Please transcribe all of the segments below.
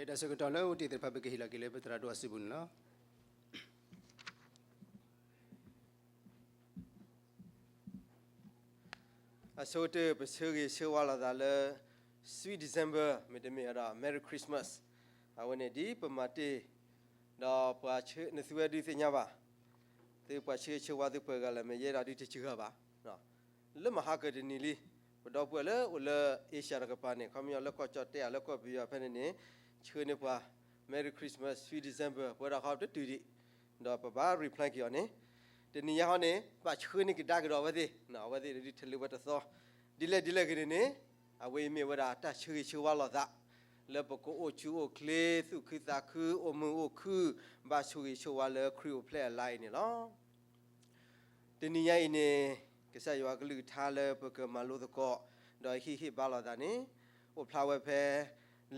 တၢ်ဆၢကတီၢ်လၢအအိၣ်တ့ၢ်သ့ၣ်တဖၣ် ပကဟ့ၣ်လီၤက့ၤလၢပသရၣ်ဒိၣ်အစုပူၤန့ၣ်လီၤ. အဆိကတၢၢ် ပဆၢဂ့ၤဆၢဝါလိာ်သးလၢ Sweet December မ့တမ့ၢ်ဒီး Merry Christmas အဝဲန့ၣ်ဒ်ပမၤတ့ၢ် ဒီးပှၤဆၢ နသုဝဲဒုးသ့ၣ်ညါဘၣ်, သုပှၤဆၢဂ့ၤဆၢဝါသုပှဲၤဂၤလၢ် မ့ၢ်ယဲဒၣ်ဒုးတစှၤဘၣ် လၢမဟါကတနံၤလံ, ပဒီပုၢ်ဝဲၢ်လၢအိၣ်လၢ Asia တကပၤန့ၣ် ခီပညီလၢကီၢ်ကၠီၣ်တဲၣ်ဧါ လၢကီၢ်ပယီၤဖဲန့ၣ်န့ၣ် ဆှၢန့ၢ်ပှၤ Merry Christmas, Sweet December ပဝဲဒၣ်ဃီတတုၤဒံး, ဒီးပဘၣ် reply က့ၤအီၤန့ၣ်, တနံၤညါဟီန့ၣ် ဘၣ်ဆှၢန့ၢ်ကဒါက့ၤဒီးအဝဲသ့ၣ်, အဝဲသ့ၣ်ဒုးထလၢဝဲတသီ, ဒ်လဲၣ်ဒ်လဲၣ်ဂ့ၤန့ၣ်န့ၣ်, အဝဲအံၤမ့ၢ်ဝဲဒၣ်တၢ်ဆၢဂ့ၤဆၢဝါလိာ်သး လၢပကအိၣ်ဆူၣ်အိၣ်ချ့ သူၣ်ခုသးခု အိၣ်မုာ်အိၣ်ခုၣ် ဘၣ်ဆိၣ်ဂ့ၤဆိၣ်ဝါလၢခရံာ်အိၣ်ဖျဲၣ်အလါအံၤန့ၣ်လီၤ. တနံၤညါအံၤန့ၣ် ကစၢ်ယွၤအကလုၢ်ကထါလၢပကမၤလိသကိး ဒီးဟ့ၣ်ဟ့ၣ်ဘါလိာ်သးန့ၣ် အိၣ်ဖျါဝဲဖဲ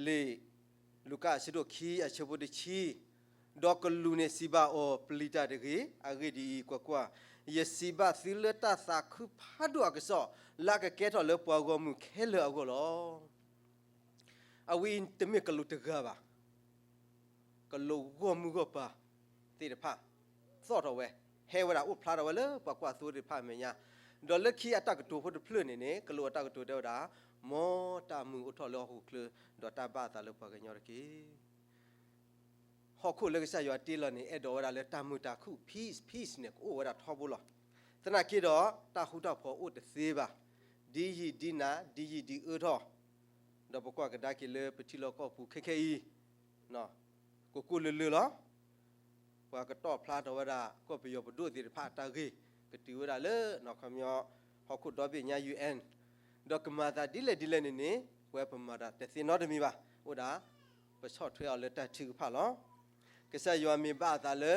လံာ် လူၤကၣ်အဆၢဒိၣ်ခံအဆၢဖိတဆံ, ဒီးကလူးန့ၣ်စံးဘၣ်အီၤ, ပျံၤတၢ်တဂ့ၤ, အဂ့ၢ်ဒ်အံၤ, ကွၢ်ကွၢ်, ယစံးဘၣ်သုလၢတၢ်သးခုဖးဒိၣ်အကစီၣ် လၢအကကဲထီၣ်လၢပှၤဂီၢ်မုၢ်ခဲလၢာ်အဂီၢ်လီၤ. အဝဲအံၤတမ့ၢ်ကလူးတဂၤဘၣ်. ကလူးဂီၢ်မုၢ်ဂီၢ်ပၤသ့ၣ်တဖၣ် သီၣ်ထီၣ်ဝဲ, ဟဲဝဲဒၣ်အိၣ်ဖျါထီၣ်ဝဲလၢပှၤကွၢ်သိသ့ၣ်တဖၣ်အမဲာ်ညါ, ဒီးလၢခံအတၢ်ကတိၤဖိတဖျၢၣ်န့ၣ်န့ၣ် ကလူးအတၢ်ကတိၤတဲဝဲဒၣ်, မ်တၢ်မုာ်အိၣ်ထီၣ်လၢဟီၣ်ခိၣ်ချၢ, ဒီးတၢ်ဘၣ်အသးလၢပှၤကညီတက့ၢ်. ဟီၣ်ခိၣ်လၢကစၢ်ယွၤတ့လီၤန့ၣ် အဲၣ်ဒိးဝဲဒၣ်လၢတၢ်မုာ်တၢ်ခုၣ် peace, peace န့ၣ် ကအိၣ်ဝဲဒၣ်ထီဘိလီၤ. သနာ်က့ဒီး တၢ်ဃူတၢ်ဖိးအိၣ်တသ့ဘၣ်. ဒ်ယံာ်ဒ်နၤ ဒ်ယံာ်ဒ်အၢထီၣ်, ဒီးပကွၢ်ကဒါက့ၤလၢပထံလီၢ်ကီၢ်ပူၤခဲခဲအံၤ ကိၢ်ကိၢ်လၢၤလၢၤလီၤ. ပှၤကတီၢ်ဖျါထီၣ်ဝဲဒၣ် ကီၢ်ပယီၤပဒိၣ်သ့ၣ်တဖၣ်အတၢ်ဂ့ၢ် ကတုၤဝဲဒၣ်လၢ ခီပညီ ဟီၣ်ခိၣ်ဒီဘ့ၣ်ညါ UN, ဒီးကမၤသးဒ်လဲၣ်ဒ်လဲၣ်န့ၣ်န့ၣ် ပဝဲပမၤတၢ်တသ့နီတမံၤဘၣ်. အိၣ်ဒၣ် ပဆီၣ်ထွဲအီၤလၢတၢ်ထုကဖၣ်လီၤ. ကစၢ်ယွၤမ့ၢ်ဘၣ်အသးလၢ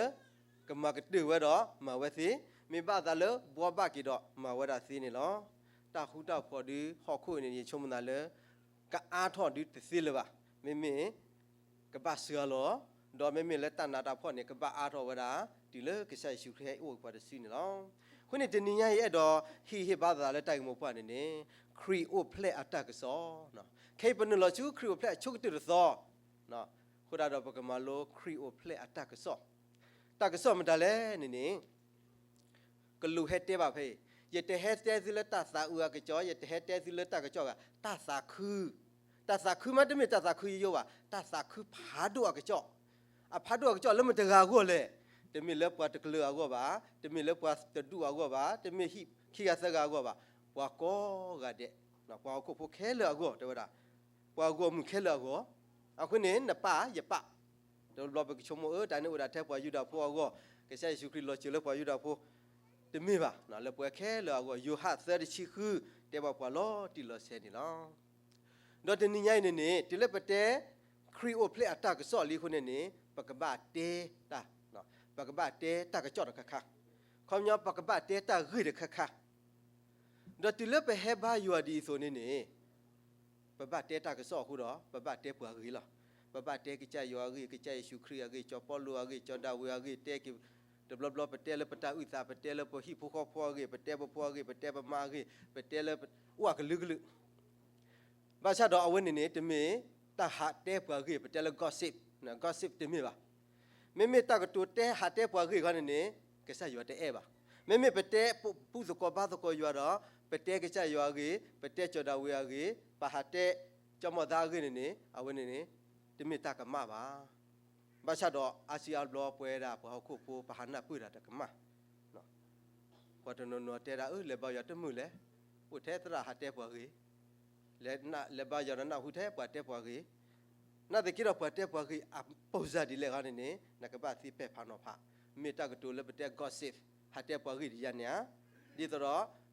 ကမၤကတၢၢ်ဝဲဒီးမၤဝဲသ့, မ့ၢ်ဘၣ်အသးလၢဘှီဘၣ်က့ၤဒီးမၤဝဲဒၣ်သ့န့ၣ်လီၤ. တၢ်ဃူတၢ်ဖိးဒုးဟီၣ်ခိၣ်န့ၣ် ယဆိကမိၣ်သးလၢ ကအါထီၣ်ဒုးတသ့လၢၤဘၣ်. မ့မ့ၢ် ကဘၣ်စှၤလီၤ, ဒီးမ့မ့ၢ်လၢတၢ်နးတၢ်ဖှီၣ်န့ၣ် ကဘၣ်အါထီၣ်ဝဲဒၣ် တုၤလၢကစၢ်ယ့ၣ်ၡူးခရံာ်ဟဲအိၣ်ပှၤတစုန့ၣ်လီၤ. အဃိန့ၣ် တနံၤညါအံၤအဲၣ်ဒိးဟ့ၣ်ဂံၢ်ဟ့ၣ်ဘါသးလၢတၢ်ဂ့ၢ်မိၢ်ပှၢ်န့ၣ်န့ၣ် ခရံာ်အိၣ်ဖျဲၣ်အတၢ်ကစီၣ်, ခဲအံၤပနုာ်လီၤဆူခရံာ်အိၣ်ဖျဲၣ်အဆိကတၢၢ်တသီ, အဃိသတးဒီးပကမၤလိခရံာ်အိၣ်ဖျဲၣ်အတၢ်ကစီၣ်, တၢ်ကစီၣ်မတၤလဲၣ်န့ၣ်န့ၣ် ကလူးဟဲတဲဘၣ်ဖဲအံၤ, ယတဟဲတဲသုလၢတၢ်သးအုးအကစီၣ်, ယတဟဲတဲသုလၢတၢ်ကစီၣ်ဘၣ်, တၢ်သးခု, တၢ်သးခုမးတမ့ၢ်တၢ်သးခုယိယိဘၣ်, တၢ်သးခုဖးဒိၣ်အကစီၣ်, အဖးဒိၣ်အကစီၣ်လၢမတၤတဂၤအဂီၢ်လဲၣ်, တမ့ၢ်လၢပှၤတကလုာ်အဂီၢ်ဘၣ်, တမ့ၢ်လၢပှၤတဒူၣ်အဂီၢ်ဘၣ်, တမ့ၢ်ဟံၣ်ခံဂၤသၢဂၤအဂီၢ်ဘၣ်, ပှၤကိးဂၤဒဲး, ပှၤဟီၣ်ခိၣ်ဖိခဲလၢာ်အဂီၢ် တဲဝဲဒၣ်, ပှၤဂီၢ်မုၢ်ခဲလၢာ်အဂီၢ်, အဃိန့ၣ် နပာ်ယပာ် တဘျီပကဆိကမိၣ် အၢ တၢ်န့ၣ်အိၣ်ဒၣ်ထဲပှၤယူဒၤဖိအဂီၢ်, ကစၢ်ယ့ၣ်ၡူးခရံာ်လီၤစၢၤလၢပှၤယူဒၤဖိ, တမ့ၢ်ဘၣ်, လၢပှၤခဲလၢာ်အဂီၢ်, ယိၤဟၣ်သၢတဆံဃု တဲဘၣ်ပှၤလီၤတံၢ်လီၤဆဲးန့ၣ်လီၤ. ဒီးတနံၤညါအံၤန့ၣ်န့ၣ် တုၤလၢပတဲ ခရံာ်အိၣ်ဖျဲၣ်အတၢ်ကစီၣ်လံအဃိန့ၣ်န့ၣ် ပကဘၣ်တဲတၢ်, ပကဘၣ်တဲတၢ်ကစီၣ်တခါခါ, ခီပညီပကဘၣ်တဲတၢ်ဂ့ၢ်တခါခါ, ဒီးတုၤလၢပဟဲဘါယွၤဒ်အံၤအသိးန့ၣ်န့ၣ် ပဘၣ်တဲတၢ်ကစီၣ်အဃိဒီး ပဘၣ်တဲပှၤဂ့ၢ်လီၤ. ပဘၣ်တဲကစၢ်ယွၤအဂ့ၢ်, ကစၢ်ယ့ၣ်ၡူးခရံာ်အဂ့ၢ်, စီၤပီလူးအဂ့ၢ်, စီၤဒၤဝံးအဂ့ၢ်, တဲက့ၤ, တဘျီဘျီပတဲလၢပတၢ်အုၣ်သး, ပတဲလၢပဟံၣ်ဖိဃီဖိအဂ့ၢ်, ပတဲပဖိအဂ့ၢ်, ပတဲပမါအဂ့ၢ်, ပတဲလၢပ, အိၣ်အကလုာ်ကလုာ် ဘၣ်ဆၣ်ဒီးအဝဲန့ၣ်န့ၣ် တမ့ၢ်တၢ်ဟးတဲပှၤဂ့ၢ်, ပတဲလၢ gossip, gossip တမ့ၢ်ဘၣ်. မ့မ့ၢ်တၢ်ကတိၤတဲဟးတဲပှၤဂ့ၢ်ခီန့ၣ်န့ၣ် ကစၢ်ယွၤတအဲၣ်ဘၣ်. မ့မ့ၢ်ပတဲပူသကိးဘါသကိးယွၤဒီး ပတဲကစၢ်ယွၤအဂ့ၢ်, ပတဲစီၤဒၤဝံးအဂ့ၢ်, ပဟးတဲ ကၠီမီၤသါအဂ့ၢ်န့ၣ်န့ၣ် အဝဲန့ၣ်န့ၣ် တမ့ၢ်တၢ်ကမၣ်ဘၣ်. ဘၣ်ဆၣ်ဒီးအါစုအါဘျီပဝဲဒၣ်ပှၤဟီၣ်ခိၣ်ဖိ ပဟးနၢ်ပၢၢ်တၢ်တကမၣ် ပှၤတနီၤနီၤတဲဒၣ် အၢ လဲၤဘါယွၤတမုာ်လဲၣ်, အိၣ်ထဲသရၣ်ဟးတဲပှၤဂ့ၢ်, လဲၤဘါယွၤဒီးနၢ်ဟူထဲပှၤတဲပှၤဂ့ၢ်, နာ်သက့ဒီးပှၤတဲပှၤဂ့ၢ်အပူၤစၢ်ဒ်လဲၣ်ဂီၢ်န့ၣ်န့ၣ် နကဘၣ်သ့ပဲာ်ဖးနီၤဖး, မ့ၢ်တၢ်ကတိၤလၢပတဲ gossip ဟးတဲပှၤဂ့ၢ်ဒ်ယၤန့ၣ်ဧါ, ဒ်သိးဒီး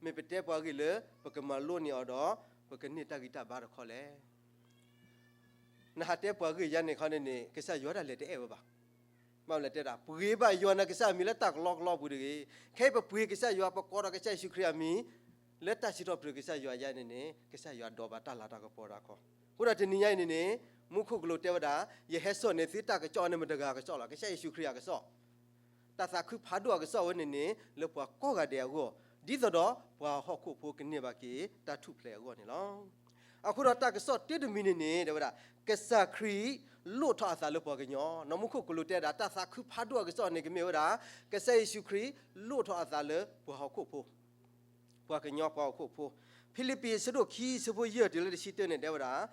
မ့ၢ်ပတဲပှၤဂ့ၢ်လၢ ပကမၤလိန့ၢ်အီၤဒီး ပကန့ၢ်တၢ်ဂံၢ်တၢ်ဘါတခီလဲၣ် နဟးတဲပှၤဂ့ၢ်ယၤန့ၣ်ခီန့ၣ်န့ၣ် ကစၢ်ယွၤဒၣ်လဲာ်တအဲၣ်ဝဲဘၣ်. ဘၣ်မနုၤလဲၣ်တဲဒၣ် ပှ့ၤဘၣ်ယွၤနကစၢ်အမံၤလၢတၢ်ကလီကလီပူၤတဂ့ၤ. ခဲအံၤပပှ့ၤကစၢ်ယွၤ ပကိးဒီးကစၢ်ယ့ၣ်ၡူးခရံာ်အမံၤ လၢတၢ်စံးထီၣ်ပတြၢၤကစၢ်ယွၤယၤန့ၣ်န့ၣ် ကစၢ်ယွၤဒိးဘၣ်တၢ်လၤတၢ်ကပီၤတၢ်ခီ. အဃိဒီးတနံၤညါအံၤန့ၣ်န့ၣ် မူခိၣ်ကလူးတဲဝဲဒၣ် ယဟဲစိာ်န့ၢ်သုတၢ်ကစီၣ်န့ၣ်မတၤတဂၤအကစီၣ်လီၤ, ကစၢ်ယ့ၣ်ၡူးခရံာ်အကစီၣ် တၢ်သးခုဖးဒိၣ်အကစီၣ်ဝဲန့ၣ်န့ၣ် လၢပှၤကိးဂၤဒဲးအဂီၢ်, ဒ်သိးဒီးပှၤဟီၣ်ခိၣ်ဖိကန့ၢ်ဘၣ်က့ၤတၢ်ထူၣ်ဖျဲးအဂီၢ်န့ၣ်လီၤ. အဃိဒီးတၢ်ကစီၣ်တၢတမံၤန့ၣ်န့ၣ် တဲဝဲဒၣ် ကစၢ်ခရံာ်လိၣ်ထီၣ်အသးလၢပှၤကညီ, နီၢ်မူခိၣ်ကလူးတဲဒၣ် တၢ်သးခုဖးဒိၣ်အကစီၣ်န့ၣ် ကမ့ၢ်ဝဲဒၣ် ကစၢ်ယ့ၣ်ၡူးခရံာ်လိၣ်ထီၣ်အသးလၢပှၤဟီၣ်ခိၣ်ဖိ ပှၤကညီပှၤဟီၣ်ခိၣ်ဖိ. ဖံလံးပံးအဆၢဒိၣ်ခံ အဆၢဖိယဲၢ်တုၤလၢတဆံတၢန့ၣ် တဲဝဲဒၣ်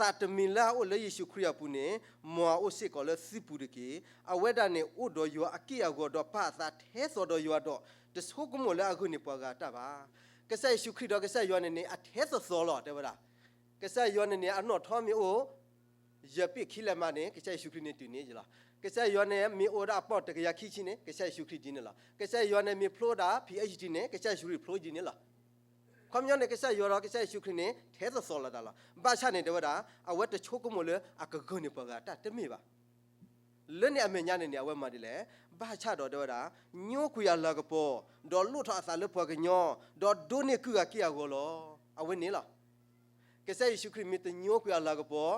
သးတမံၤလၢအအိၣ်လၢယ့ၣ်ၡူးခရံာ်အပူၤန့ၣ် မ်အအိၣ်စ့ၢ်ကီးလၢသုပူၤတက့ၢ်. အဝဲဒၣ်န့ၣ် အိၣ်ဒီးယွၤအက့ၢ်အဂီၤ ဒီးပာ်အသးထဲသိးဒီးယွၤဒီး တဆိကမိၣ်လၢအဂ့ၢ်န့ၣ် ပှၤဂၤတၢ်ဘၣ်. ကစၢ်ယ့ၣ်ၡူးခရံာ်ဒီးကစၢ်ယွၤန့ၣ်န့ၣ် အထဲသိးသိးလီၤ တဲဝဲဒၣ်. ကစၢ်ယွၤန့ၣ်န့ၣ် အနီၣ်ထီမ့ၢ်အိၣ် ယပ့ၢ်ခံလဲးမးန့ၣ် ကစၢ်ယ့ၣ်ၡူးခရံာ်န့ၣ်တုၤန့ၣ်လီၤ. ကစၢ်ယွၤန့ၣ် မ့ၢ်အိၣ်ဒၣ်အပီၢ်တကယၤခံဆံန့ၣ် ကစၢ်ယ့ၣ်ၡူးခရံာ်ဒ်န့ၣ်လီၤ. ကစၢ်ယွၤန့ၣ်မ့ၢ်ဖျိဒၣ် ဖံအယံၤထံးန့ၣ် ကစၢ်ယ့ၣ်ၡူးခရံာ်ဖျိဒ်န့ၣ်လီၤ. ခီပညီန့ၣ် ကစၢ်ယွၤဒီးကစၢ်ယ့ၣ်ၡူးခရံာ်န့ၣ် ထဲသိးသိးလီၤတၢ်လီၤ. ဘၣ်ဆၣ်န့ၣ် တဲဝဲဒၣ် အဝဲတဆိကမိၣ်လၢအကဂၢၢ်န့ၢ်ပှၤဂၤတၢ်တမ့ၢ်ဘၣ်. လၢန့ၣ်အမဲာ်ညါန့ၣ်န့ၣ် အဝဲမၤဒ်လဲၣ်. ဘၣ်ဆၣ်ဒီးတဲဝဲဒၣ် ညိကွံာ်အလၤကပီၤ, ဒီးလိၣ်ထီၣ်အသးလၢပှၤကညီ, ဒီးဒိးန့ၢ်ကုၢ်အက့ၢ်အဂီၤလီၤ. အဝဲန့ၣ်လီၤ. ကစၢ်ယ့ၣ်ၡူးခရံာ်မ့ၢ်တညိကွံာ်အလၤကပီၤ,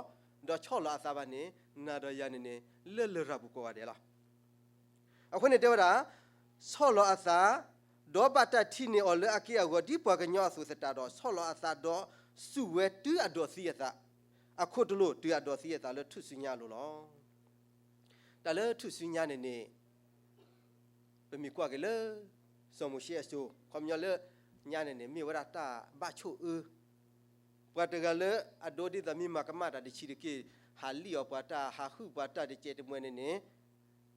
ဒီးဆီၣ်လီၤအသးဘၣ်န့ၣ် နၤဒီးယၤန့ၣ်န့ၣ် လၢလရာ်ပူၤကိးဂၤဒဲးလီၤ. အဃိန့ၣ်တဲဝဲဒၣ် ဆီၣ်လီၤအသး, ဒီးဘၣ်တၢ်ထံၣ်န့ၢ်အီၤလၢအက့ၢ်အဂီၤ ဒ်ပှၤကညီအသိးသတးဒီး ဆီၣ်လီၤအသးဒီးစူၢ်ဝဲတုၤအဒိးသံအသး, အခိၣ်တလိၣ်တုၤအဒိးသံအသးလၢထူၣ်စုညါအလိၤလီၤ. တၢ်လၢထူၣ်စုညါန့ၣ်န့ၣ် ပမ့ၢ်ကွၢ်က့ၤလၢ စီၤမိၤၡ့အစိၤ ခီပညီလၢညါန့ၣ်န့ၣ် မ့ၢ်ဝဲဒၣ်တၢ်ဘၣ်ဆိၣ်အၢ ပှၤတဂၤလၢအဒိဒ်သိးမ့ၢ်မၤကမၣ်တၢ်တဆံးတက့ၢ်, ဟးလံၣ်အီၤပှၤတၢ် ဟးဟုၣ်ပှၤတၢ်တကဲးတမှဲၤန့ၣ်န့ၣ်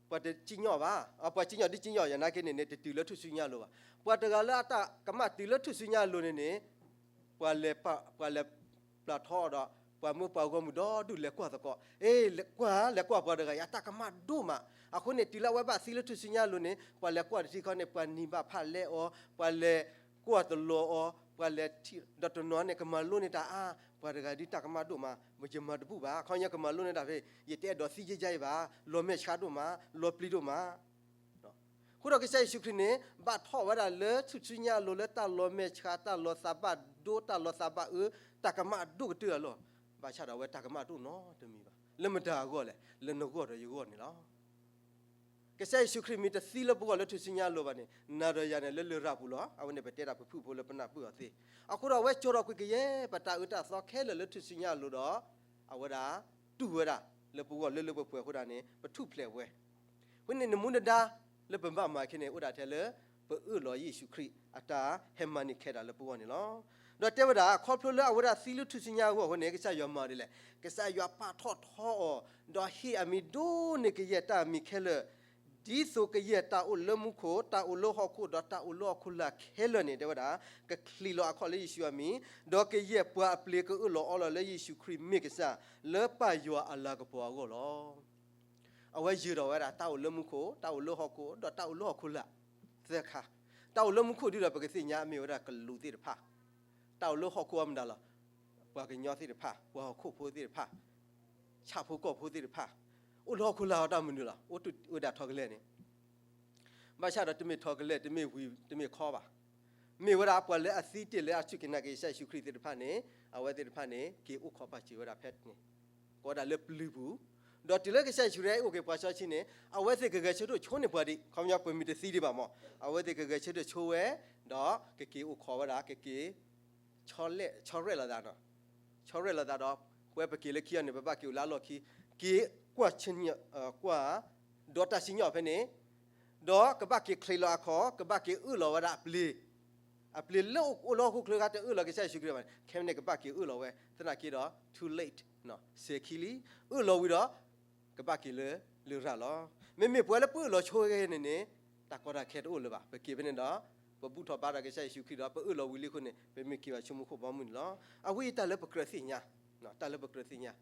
ပှၤတစံၣ်ညီၣ်ဘၣ်, ပှၤစံၣ်ညီၣ်ဒ်စံၣ်ညီၣ်ယၤနာ်က့န့ၣ်န့ၣ် တတုၤလၢထူၣ်စုညါအလိၤဘၣ်. ပှၤတဂၤလၢအတၢ်ကမၣ်တုၤလၢထူၣ်စုညါအလိၤန့ၣ်န့ၣ် ပှၤလဲၤပာ်, ပှၤလဲၤပျၢ်ထီအီၤဒီး ပှၤမၢပှၤဂီၢ်မုၢ်ဒီဒူၣ်လဲၤကွၢ်သကိး, အ့ ကွၢ် လဲၤကွၢ်ပှၤတဂၤအံၤ အတၢ်ကမၣ်ဒိၣ်မး. အဃိန့ၣ် တုၤလၢအဝဲဘၣ်သံလၢထူၣ်စုညါအလိၤန့ၣ် ပှၤလဲၤကွၢ်တထံဃီန့ၣ် ပှၤနံၤဘၣ်ဖၣ်လဲအီၤ, ပှၤလဲၤကွၢ်တလီၤအီၤ, ပှၤလဲၤထံၣ်, ဒီးတနီၤန့ၣ် ကမၤလိန့ၢ်တၢ်အါ, ပှၤတဂၤဒ်တၢ်ကမၣ်ဒိၣ်မး, ယမၤတဘူၣ်ဘၣ်, ခီပညီကမၤလိန့ၢ်တၢ်ဖဲ ယတအဲၣ်ဒိးသံယဲယါအံၤဘၣ်, လီၤမဲာ်ဆှးဒိၣ်မး, လီၤပျံၤဒိၣ်မး. အဃိဒီးကစၢ်ယ့ၣ်ၡူးခရံာ်န့ၣ် ဘၣ်ထီၣ်ဝဲဒၣ်လၢထူၣ်စုညါအလိၤလၢတၢ်လီၤမဲာ်ဆှး, တၢ်လီၤသးဘၣ်ဒိ, တၢ်လီၤသးဘၣ်အၢ, တၢ်ကမၣ်အဒိၣ်ကတၢၢ်အလီၢ်, ဘၣ်ဆၣ်ဒီးအဝဲတၢ်ကမၣ်ဒိၣ်နီတမံၤဘၣ်. လၢမတၤအဂီၢ်လဲၣ်, လၢနဂီၢ်ဒီးယဂီၢ်န့ၣ်လီၤ. ကစၢ်ယ့ၣ်ၡူးခရံာ်မ့ၢ်တသံလၢပဂီၢ်လၢထူၣ်စုညါအလိၤဘၣ်န့ၣ် နၤဒီးယၤန့ၣ် လၢလရာ်ပူၤလီၤ. အဝဲန့ၣ်ပတဲဒၣ်ပဖုၣ်ဖိလၢပနၢ်ပၢၢ်အီၤသ့. အဃိဒီးအဝဲကၠီထီၣ်ကွံာ်ကယဲၢ် ပတၢ်အၢတၢ်သီခဲလၢာ်လၢထူၣ်စုညါအလိၤဒီး အဝဲဒၣ်တူၢ်ဝဲဒၣ်လၢပဂီၢ်လၢလၢပှဲၤပှဲၤအဃိဒၣ်န့ၣ် ပထူၣ်ဖျဲးဝဲ အဃိန့ၣ် နမူနဒါလၢပဘၣ်မၤခဲန့ၣ် အိၣ်ဒၣ်ထဲလၢ ပအၢၣ်လီၤယ့ၣ်ၡူးခရံာ်အတၢ်ဟဲမၤန့ၢ်ခဲဒၣ်လၢပဂီၢ်န့ၣ်လီၤ. ဒီးတဲဝဲဒၣ် ခီဖျိလၢအဝဲဒၣ်သံလၢထူၣ်စုညါအဂီၢ်အဃိန့ၣ် ကစၢ်ယွၤမၤဒ်လဲၣ်, ကစၢ်ယွၤပာ်ထီၣ်ထီအီၤ, ဒီးဟ့ၣ်အမံၤဒိၣ်န့ၢ်ကယဲၢ်တၢ်အမံၤခဲလၢာ်, ဒ်သိးကယဲၢ်တၢ်အိၣ်လၢမူခိၣ်, တၢ်အိၣ်လၢဟီၣ်ခိၣ်, ဒီးတၢ်အိၣ်လၢဟီၣ်ခိၣ်လာ်ခဲလၢာ်န့ၣ် တဲဝဲဒၣ် ကချံးလီၤအခီၣ်လၢယ့ၣ်ၡူးအမံၤ, ဒီးကယဲၢ်ပှၤအပျ့ၤကအၢၣ်လီၤအီလီၤလၢယ့ၣ်ၡူးခရံာ်မ့ၢ်ကစၢ် လၢပၢ်ယွၤအလၤကပီၤအဂီၢ်လီၤ. အဝဲယၢၤထီၣ်ဝဲဒၣ် တၢ်အိၣ်လၢမူခိၣ်, တၢ်အိၣ်လၢဟီၣ်ခိၣ်, ဒီးတၢ်အိၣ်လၢဟီၣ်ခိၣ်လာ် သၢခါ. တၢ်အိၣ်လၢမူခိၣ်ဒ်ဒီး ပကသ့ၣ်ညါမ့ၢ်ဝဲဒၣ်ကလူးသ့ၣ်တဖၣ်, တၢ်အိၣ်လၢဟီၣ်ခိၣ်အမတၤလီၤ, ပှၤကညီသ့ၣ်တဖၣ်, ပှၤဟီၣ်ခိၣ်ဖိသ့ၣ်တဖၣ်, ဆၣ်ဖိကီၢ်ဖိသ့ၣ်တဖၣ်, အိၣ်လၢဟီၣ်ခိၣ်လာ်အီၤတၢ်မနုၤလီၤ, အိၣ်ဒၣ်ထီၣ်ကလဲာ်န့ၣ် ဘၣ်ဆၣ်ဒီးတမ့ၢ်ထီၣ်ကလဲာ် တမ့ၢ်ဝံၤ တမ့ၢ်ခီဘၣ်. မ့ၢ်ဝဲဒၣ်ပှၤလၢအသံတ့ၢ်လၢအစူၢ်က့ၤနာ်က့ၤကစၢ်ယ့ၣ်ၡူးခရံာ်သ့ၣ်တဖၣ်န့ၣ် အဝဲသ့ၣ်တဖၣ်န့ၣ် က့ၤအိၣ်ခိးပာ်စၢၤဝဲဒၣ်ဖဲန့ၣ် ကိးဝဲဒၣ်လၢပျုၤပူၤ, ဒီးတုၤလၢကစၢ်ယ့ၣ်ၡူးခရံာ်အိၣ်က့ၤပှၤစီဆှံန့ၣ် အဝဲသ့ၣ်ကဂဲၤဆၢထၢၣ်ဆိန့ၢ်ပှၤဒံး, ခီပညီပမ့ၢ်တသံဒံးဘၣ်မး အဝဲသ့ၣ်ကဂဲၤဆၢထၢၣ်ဆိဝဲ, ဒီးကက့ၤအိၣ်ခိးဝဲဒၣ် ကက့ၤ ဆီရဲၣ်လိာ်သးဒီး, ဆီရဲၣ်လိာ်သးဒီး ပဝဲပက့ၤလၢခံအီၤန့ၣ် ပဘၣ်က့ၤအိၣ်လၢအလီၢ်ခံ, က့ၤကွၢ်ဆၢ ကွၢ် ဒီးတၢ်စံၣ်ညီၣ်ဖဲန့ၣ်, ဒီးကဘၣ်က့ၤချံးလီၤအခီၣ်, ကဘၣ်က့ၤအၢၣ်လီၤဝဲဒၣ်အပျ့ၤ, အပျ့ၤလၢအအိၣ်လၢဟီၣ်ခိၣ်ချၢခါ တအၢၣ်လီၤကစၢ်ယ့ၣ်ၡူးခရံာ်ဘၣ်န့ၣ် ခဲန့ၣ် ကဘၣ်က့ၤအၢၣ်လီၤဝဲ, သနာ်က့ဒီး too late, စဲၤခံလံ, အၢၣ်လီၤဝံၤဒီး ကဘၣ်က့ၤလၢလရာ်လီၤ. မ့မ့ၢ်ပှၤလၢပအၢၣ်လီၤဆိဝဲန့ၣ်န့ၣ် တၢ်ကီတၢ်ခဲတအိၣ်လၢၤဘၣ်. ပက့ၤဖဲန့ၣ်ဒီး ပဘူၣ်ထီၣ်ဘါထီၣ်ကစၢ်ယ့ၣ်ၡူးခရံာ်ဒီး ပအၢၣ်လီၤဝံၤလံအဃိန့ၣ် ပမ့ၢ်က့ၤဘၣ်ဆူမူခိၣ်ဘီမုၢ်န့ၣ်လီၤ. အဝဲအံၤတၢ်လၢပကြၢးသ့ၣ်ညါ, တၢ်လၢပကြၢးသ့ၣ်ညါ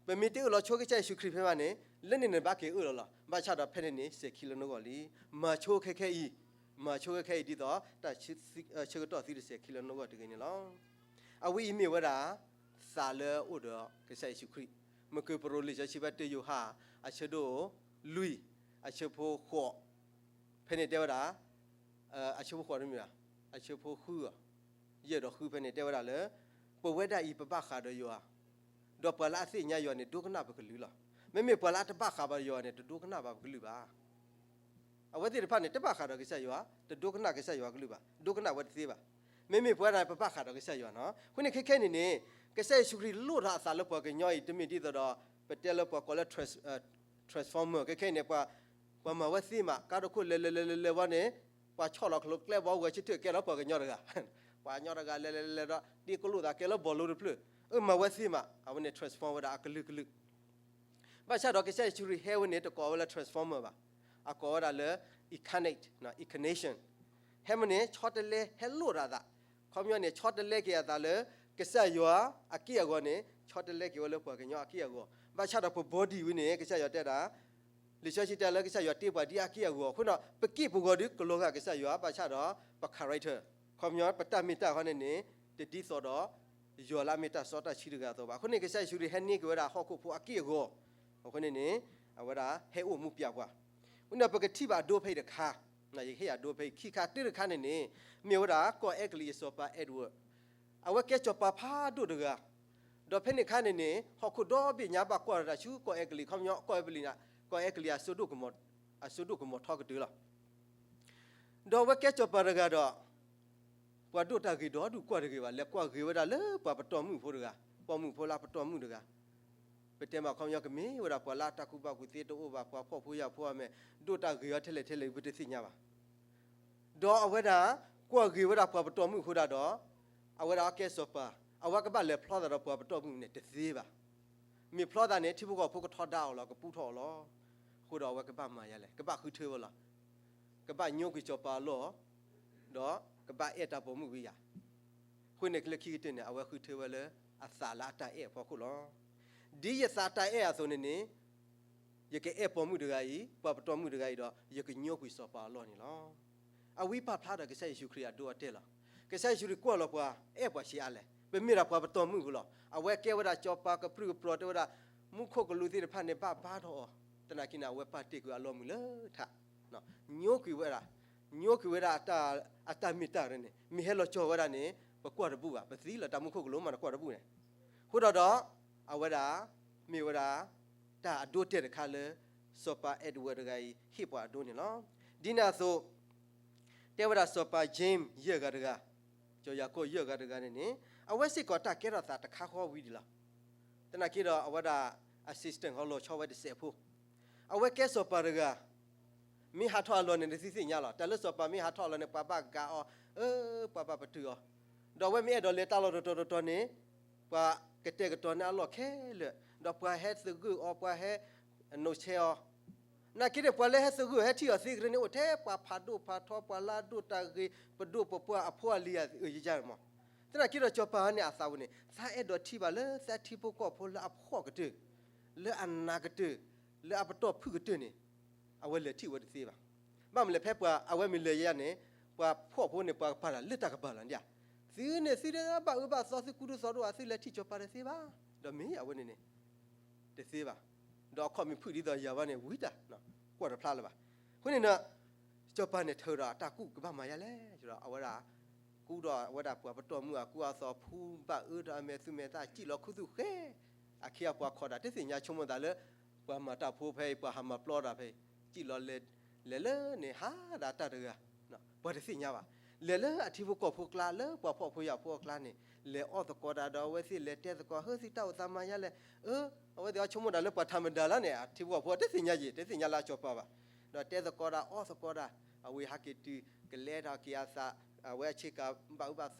ပမ့ၢ်တအၢၣ်လီၤဆိကစၢ်ယ့ၣ်ၡူးခရံာ်ဖဲဘၣ်န့ၣ် လၢန့ၣ်န့ၣ်ဘၣ်က့ၤအၢၣ်လီၤလီၤ. ဘၣ်ဆၣ်ဒီးဖဲန့ၣ်န့ၣ် စဲၤခံလၢနဂီၢ်လံ. မၤဆိခဲခဲအံၤ, မၤဆိခဲခဲအံၤဒ်သိး တၢ်ဆၢကတီၢ်သုတစဲၤခံလၢနဂီၢ်တဂ့ၤန့ၣ်လီၤ. အဝဲအံၤမ့ၢ်ဝဲဒၣ် သးလၢအအိၣ်ဒီးကစၢ်ယ့ၣ်ၡူးခရံာ်. မ့ၢ်ကပရိလံာ်စီဆှံဖဲတၢယိၤဟၣ် အဆၢဒိၣ်လွံၢ် အဆၢဖိဃိး ဖဲန့ၣ်တဲဝဲဒၣ် အဆၢဖိဃိးတမ့ၢ်ဘၣ်, အဆၢဖိဃုဧါ, ယဲၢ်ဒီးဃုဖဲန့ၣ်တဲဝဲဒၣ်လၢ ပဝဲဒၣ်အံၤပဘၣ်ဃးဒီးယွၤ, ဒီးပှၤလၢအသ့ၣ်ညါယွၤန့ၣ် ဒိကနၣ်ပကလုၢ်လီၤ. မ့မ့ၢ်ပှၤလၢအတဘၣ်ဃးဘၣ်ဒီးယွၤန့ၣ် တဒိကနၣ်ဘၣ်ပကလုၢ်ဘၣ်. အဝဲသ့ၣ်တဖၣ်န့ၣ် တဘၣ်ဃးဒီးကစၢ်ယွၤ, တဒိကနၣ်ကစၢ်ယွၤကလုၢ်ဘၣ်, ဒိကနၣ်ဝဲတသ့ဘၣ်. မ့မ့ၢ်ပဝဲဒၣ်န့ၣ် ပဘၣ်ဃးဒီးကစၢ်ယွၤနီၤ. အဃိန့ၣ်ခဲခဲအံၤန့ၣ်န့ၣ် ကစၢ်ယ့ၣ်ၡူးခရံာ်လိၣ်ထီၣ်အသးလၢပှၤကညီအံၤ တမ့ၢ်ဒ်သိးဒီး ပတဲလၢပှၤကိးလၢ transformer ခဲခဲအံၤန့ၣ် ပှၤမၤဝဲသ့မး ကါဒိၣ်ခိၣ်လဲၤလဲၤလဲၤလဲၤလဲၤဝဲန့ၣ် ပှၤဆီၣ်လီၤခလိကျဲဘီဝဲဆၢထၢၣ်ကဲလီၤပှၤကညီတဂၤ ပှၤကညီတဂၤလဲၤလဲၤလဲၤဒီး တ့ကလိာ်သးကဲလၢဘီလိတဖျၢၣ် အမၤဝဲသ့မး အဝဲန့ၣ် transform ဝဲဒၣ်အကလုာ်ကလုာ် ဘၣ်ဆၣ်ဒီးကစၢ်ယ့ၣ်ၡူးခရံာ်ဟဲဝဲန့ၣ် တကိးဝဲလၢ transformer ဘၣ်. အကိးဝဲဒၣ်လၢ incarnate, incarnation. ဟဲမ့ၢ်န့ၣ် ဆီတလဲ ဟဲလိၣ်ထီၣ်အသး, ခီပညီန့ၣ် ဆီတလဲက့ၤအသးလၢ ကစၢ်ယွၤအက့ၢ်အဂီၤန့ၣ် ဆီတလဲက့ၤဝဲလၢပှၤကညီအက့ၢ်အဂီၤ. ဘၣ်ဆၣ်ဒီးပ body ဝဲန့ၣ် ကစၢ်ယွၤတဲဒၣ် လံာ်စီဆှံတဲလၢကစၢ်ယွၤတ့ပှၤဒ်အက့ၢ်အဂီၤအဃိဒီး ပက့ၢ်ပဂီၤဒုးကလီၤဂာ်ကစၢ်ယွၤ ဘၣ်ဆၣ်ဒီး ပ character ခီပညီ ပတၢ်မ့ၢ်တၢ်ဟီန့ၣ်န့ၣ် တဒ်သိးဒီး ယွၤလၢအမ့ၢ်တၢ်စီတၢ်ဆှံတဂၤအသိးဘၣ်. အဃိန့ၣ် ကစၢ်ယ့ၣ်ၡူးခရံာ်ဟဲန့ၢ်က့ၤဝဲဒၣ်ဟီၣ်ခိၣ်ဖိအက့ၢ်အဂီၤ, အဃိန့ၣ်န့ၣ် အဝဲဒၣ်ဟဲအိၣ်မူပျဲပှၤ, အဃိန့ၣ် ပကထံၣ်ဘၣ်အဒိဖဲအံၤတခါ, ယကဟ့ၣ်ယၤဒိဖဲအံၤ ခံခါတၢတခါန့ၣ်န့ၣ် မ့ၢ်ဝဲဒၣ် ကီၢ်အဲကလံးအစီၤပၤ Edward အဝဲကဲစီၤပၤဖးဒိၣ်တဂၤ, ဒီးဖဲန့ၣ်အခါန့ၣ်န့ၣ် ဟီၣ်ခိၣ်ဒီဘ့ၣ်ညါဘၣ်ကွၢ်တၢ်ဆူကီၢ်အဲကလံး ခီပညီ ကီၢ်အဲကလံးန့ၣ် ကီၢ်အဲကလံး အစိဒိၣ်ကမီၤထီကတၢၢ်လီၤ. ဒီးအဝဲကဲစီၤပၤတဂၤဒီး ပှၤဒိၣ်တၢ်ဂ့ၤဒီးဒုးကွၢ်တဂ့ၤဘၣ်, လဲၤကွၢ်ဂ့ၤဝဲဒၣ်လၢပှၤပတီၢ်မုၢ်ဖိတဂၤ, ပှၤမုၢ်ဖိလၢပတီၢ်မုၢ်တဂၤ, ပတဲမးခီပညီကမ့ၢ်ဝဲဒၣ်ပှၤလၢအတၢ်ကူၣ်ဘၣ်ကူၣ်သ့တအိၣ်ဘၣ်, ပှၤဖှီၣ်ဖိယာ်ဖိအမဲာ်, ဒိၣ်တၢ်ဂ့ၤအီၤထဲလဲၣ်ထဲလဲၣ် ပတသ့ၣ်ညါဘၣ်. ဒီးအဝဲဒၣ် ကွၢ်ဂ့ၤဝဲဒၣ်ပှၤပတီၢ်မုၢ်အဃိဒၣ်ဒီး အဝဲဒၣ်အကဲစီၤပၤ, အဝဲကဘၣ်လဲၤဖျီသးဒီးပှၤပတီၢ်မုၢ်န့ၣ်တသ့ဘၣ်. မ့ၢ်ဖျီသးန့ၣ် ထံဖိကီၢ်ဖိကထီဒါအီၤလီၤ, ကပူထီၣ်အီၤလီၤ. အဃိဒီးအဝဲကဘၣ်မၤယၤလဲၣ်, ကဘၣ်ဃုထၢဝဲလီၤ. ကဘၣ်ညိကွံာ်စီၤပၤအလီၢ်, ဒီးကဘၣ်အဲၣ်တၢ်ပိာ်မုၣ်ဝံယၤ. အဃိန့ၣ်လၢခံကတၢၢ်န့ၣ် အဝဲဃုထၢဝဲလၢအသးလၢအတၢ်အဲၣ်အဖီခိၣ်လီၤ. ဒ်ယသးတၢ်အဲၣ်အသိးန့ၣ်န့ၣ် ယကအဲၣ်ပိာ်မုၣ်တဂၤအံၤ, ပှၤပတီၢ်မုၣ်တဂၤအံၤဒီး ယကညိကွံာ်စီၤပၤအလီၢ်န့ၣ်လီၤ. အဝဲပာ်ဖျါဒီးကစၢ်ယ့ၣ်ၡူးခရံာ်အဒိအတဲာ်လီၤ. ကစၢ်ယ့ၣ်ၡူးခရံာ်ကွၢ်လီၤပှၤ အဲၣ်ပှၤဆံးအါလဲၣ်, ပမ့ၢ်ဒၣ်ပှၤပတီၢ်မုၣ်အဃိလီၤ. အဝဲကဲဝဲဒၣ်စီၤပၤကပြုၢ်ကပြီၤတဲဝဲဒၣ် မူခိၣ်ကလူးသ့ၣ်တဖၣ်န့ၣ် ဘၣ်ဘါထီၣ်အီၤ, သနာ်က့န့ၣ် အဝဲပာ်တ့ၢ်ကွံာ်အလီၢ်မုၢ်လၢထး, ညိကွံာ်ဝဲဒၣ်, ညိကွံာ်ဝဲဒၣ် အတၢ်မ့ၢ်တၢ်ရၢန့ၣ် မ့ၢ်ဟဲလီၤကၠီၤဝဲဒၣ်န့ၣ် ပကွၢ်တဘူၣ်ဘၣ်, ပသံလီၤတၢ်မူခိၣ်ကလူးမး နကွၢ်တဘူၣ်န့ၣ်. အဃိဒီးဒီး အဝဲဒၣ် မ့ၢ်ဝဲဒၣ် တၢ်အဒိတဲာ်တခါလၢ စီၤပၤ Edward တဂၤအံၤ ဟ့ၣ်ပှၤအဒိန့ၣ်လီၤ. ဒ်န့ၣ်အသိး တဲဝဲဒၣ်စီၤပၤ James ယဲၢ်ဂၤတဂၤ, စီၤယၤကိာ်ယဲၢ်ဂၤတဂၤန့ၣ်န့ၣ် အဝဲစ့ၢ်ကီးတၢ်ကဲထီၣ်သးတခါဃီဝံၤဒံးလီၤ. သနာ်က့ဒီးအဝဲဒၣ် assistant ဟီလီၤဆီဝဲတစဲးဖိ, အဝဲကဲစီၤပၤတဂၤ မ့ၢ်ဟးထီၣ်အလီၢ်န့ၣ် နသုသ့ၣ်ညါလီၤ. တၢ်လၢစီၤပၤမ့ၢ်ဟးထီၣ်အလီၢ်န့ၣ် ပှၤဘၣ်ကးအီၤ, အၢ ပှၤဘၣ်ပတုာ်အီၤ, ဒီးအဝဲမ့ၢ်အဲၣ်ဒိးလဲၤတၢ်လီၢ်တတီၤတတီၤန့ၣ် ပှၤကတဲာ်ကတီၤန့ၢ်အလီၢ်ခဲလၢာ်, ဒီးပှၤဟဲသဂၢၢ်အီၤ, ပှၤဟဲ နိးဆဲးအီၤ, နာ်က့န့ၣ် ပှၤလၢဟဲသဂၢၢ်ဟဲထံၣ်အီၤသ့ကရၢန့ၣ် အိၣ်ထဲပှၤဖးဒိၣ်ဖးထီ ပှၤလၢအဒိၣ်တၢ်ဂ့ၤ ပဒိၣ်ပပှၢ်အဖိအလံၤအယယါမး. သနာ်က့ဒီးစီၤပၤန့ၣ်အသးဝဲန့ၣ် သးအဲၣ်ဒိးထံၣ်ဘၣ်လၢသးထံဖိကီၢ်ဖိလၢအဖှီၣ်ကတၢၢ်, လၢအနးကတၢၢ်, လၢအပတီၢ်ဖုၣ်ကတၢၢ်န့ၣ် အဝဲလဲၤထံၣ်ဝဲတသ့ဘၣ်. ဘၣ်မနုၤလဲၣ် ဖဲပှၤအဝဲမ့ၢ်လဲၤယါန့ၣ် ပှၤဖှီၣ်ဖိန့ၣ် ပှၤကပၤတၢ်လၢတၢ်ကပၤလီၤန့ၣ်, သုန့ၣ်သုတဘၣ်အၢဘၣ်သီ သုကူဒုးသီဒိၣ်ဧါ, သုလဲၤထံၣ်စီၤပၤတသ့ဘၣ်. ဒီးမ့ၢ်အဝဲန့ၣ်န့ၣ် တသ့ဘၣ်. ဒီးအခီၣ်မ့ၢ်ဖုၣ်ဒ်သိးယၤဘၣ်န့ၣ် ဝံၤတၢ် ကွၢ်တဖျါလၢၤဘၣ်. အဃိန့ၣ်ဒီး စီၤပၤန့ၣ်ထုးဒီးတၢ်ကူၣ်ကဘၣ်မၤယါလဲၣ်, ဒီးအဝဲဒၣ် ကူဒီးအဝဲဒၣ်ပှၤပတီၢ်မုၢ်အကူအသိး ဖှူဘၣ်အၢဒီးအမဲာ်သူမဲာ်သၣ် စံၣ်လီၤခူသူၣ်ဃဲ, အခ့အပှၤခိးတၢ် တသ့ၣ်ညါဆိကမိၣ်သးလၢ ပှၤမၤတၢ်ဖိဖဲအံၤ ပှၤဟးမၤပျီတၢ်ဖဲအံၤ စံၣ်လီၤလဲၤ, လဲၤလၢန့ၣ်ဟးဒၣ်တၢ်တဂၤ, ပှၤတသ့ၣ်ညါဘၣ်. လဲၤလၢအထံဖိကီၢ်ဖိအကျါ လၢပှၤဖှီၣ်ဖိယာ်ဖိအကျါန့ၣ် လဲၤအီၣ်သကိးတၢ်ဒီးအဝဲသ့ၣ်လဲၤတဲသကိး ဟၢ သုတၢ်အိၣ်သးမၤယါလဲၣ်, အၢ, အဝဲသ့ၣ်အီၤဆိကမိၣ်တၢ်လၢပှၤထးမတၤလီၤန့ၣ် အထံဖိကီၢ်ဖိတသ့ၣ်ညါယံၤ တသ့ၣ်ညါလၢအစီၤပၤဘၣ်. ဒီးတဲသကိးတၢ်အီၣ်သကိးတၢ် အဝဲဟးက့ၤတုၤ ကလဲၤထီၣ်က့ၤအသး အဝဲအဆ့ကၤဘၣ်အၢဘၣ်သီ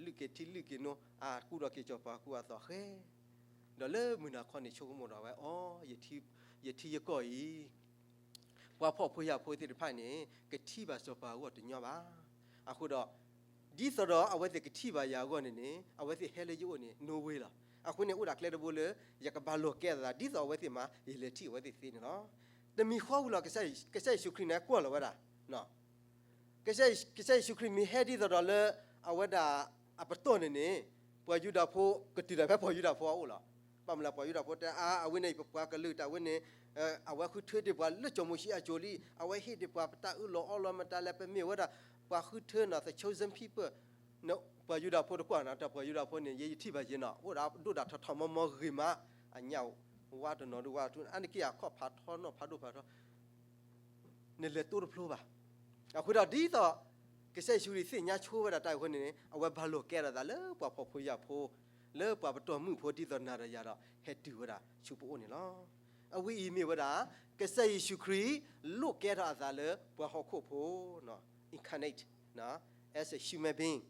လုၢ်က့ၤထံလုၢ်က့ၤနိ အကူဒီးက့ၤစီၤပၤကူအသိးဃဲ ဒီးလၢမုၢ်နၤခီန့ၣ် ဆိကမိၣ်ဒီးဝဲအီၤ, ယထံယကီၢ်အံၤ ပှၤဖှီၣ်ဖိယာ်ဖိသ့ၣ်တဖၣ်န့ၣ် ကထံၣ်ဘၣ်စီၤပၤအဂီၢ်တညီဘၣ်. အဃိဒီး ဒ်သိးဒီးအဝဲသ့ၣ်ကထံၣ်ဘၣ်ယၤအဂီၢ်န့ၣ်န့ၣ် အဝဲသ့ၣ်ဟဲလၢယအိၣ်န့ၣ် နိဝ့လီၤ. အဃိန့ၣ် အိၣ်ဒၣ်ကျဲတဘိလၢ ယကဘၣ်လီၤကဲသး ဒ်သိးအဝဲသ့ၣ်မး ယလဲၤထံၣ်အဝဲသ့ၣ်သ့န့ၣ်လီၤ. တမံၤဃီဝံၤလီၤ ကစၢ်ယ့ၣ်ၡူးခရံာ်န့ၣ်ကွၢ်လီၤဝဲဒၣ် ကစၢ်ယ့ၣ်ၡူးခရံာ်မ့ၢ်ဟဲဒ်သိးဒီးလၢ အဝဲဒၣ်အပတီၢ်န့ၣ်န့ၣ် ပှၤယူဒၤဖိကတုၤတၢ်ဖဲပှၤယူဒၤဖိအအိၣ်လီၤ. ဘၣ်မနုၤလဲၣ် ပှၤယူဒၤဖိတဲ အါ အဝဲန့ၣ် ပပှၤကလုာ်တၢ်ဝဲန့ၣ် အဝဲဃုထၢဒံးပှၤလၢစီၤမိၤၡ့အစိၤလံ, အဝဲဟ့ၣ်ဒံးပှၤပတၢ်အၢၣ်လီၤအီလီၤမတၤလဲၣ် ပမ့ၢ်ဝဲဒၣ် ပှၤဃုထၢန့ၣ် the chosen people ပှၤယူဒၤဖိတကွၢ်န့ၣ် တၢ်ပှၤယူဒၤဖိန့ၣ် ယဲယထံၣ်ဘၣ်ယဲန့ၣ် အိၣ်ဒၣ်ဒိၣ်ဒၣ်ထီၣ်ထီၣ်မီမီဂ့ၤမး အညၣ်ဝါတနီၤဒုးဝါထူ အါန့ၢ်က့ၤအခီၣ်ဖးထီနီၣ်ဖးဒိၣ်ဖးထီ နလဲၤတိတဖျိဘၣ်. အဃိဒီးဒ်သိး က ကစၢ်ယ့ၣ်ၡူးခရံာ်သ့ၣ်ညါဆိဝဲဒၣ်တၢ်အံၤအဃိန့ၣ်န့ၣ် အဝဲဘၣ်လိာ်ကဲထီၣ်အသးလၢပှၤဖှီၣ်ဖိယာ်ဖိ, လၢပှၤပတီၢ်မုၢ်ဖိဒ်သိးနၤဒီးယၤဒီး ဟဲတုၤဝဲဒၣ်ဆူပအိၣ်န့ၣ်လီၤ. အဝဲအံၤမ့ၢ်ဝဲဒၣ် ကစၢ်ယ့ၣ်ၡူးခရံာ်လိၣ်ကဲထီၣ်အသးလၢပှၤဟီၣ်ခိၣ်ဖိ, incarnate, as a human being.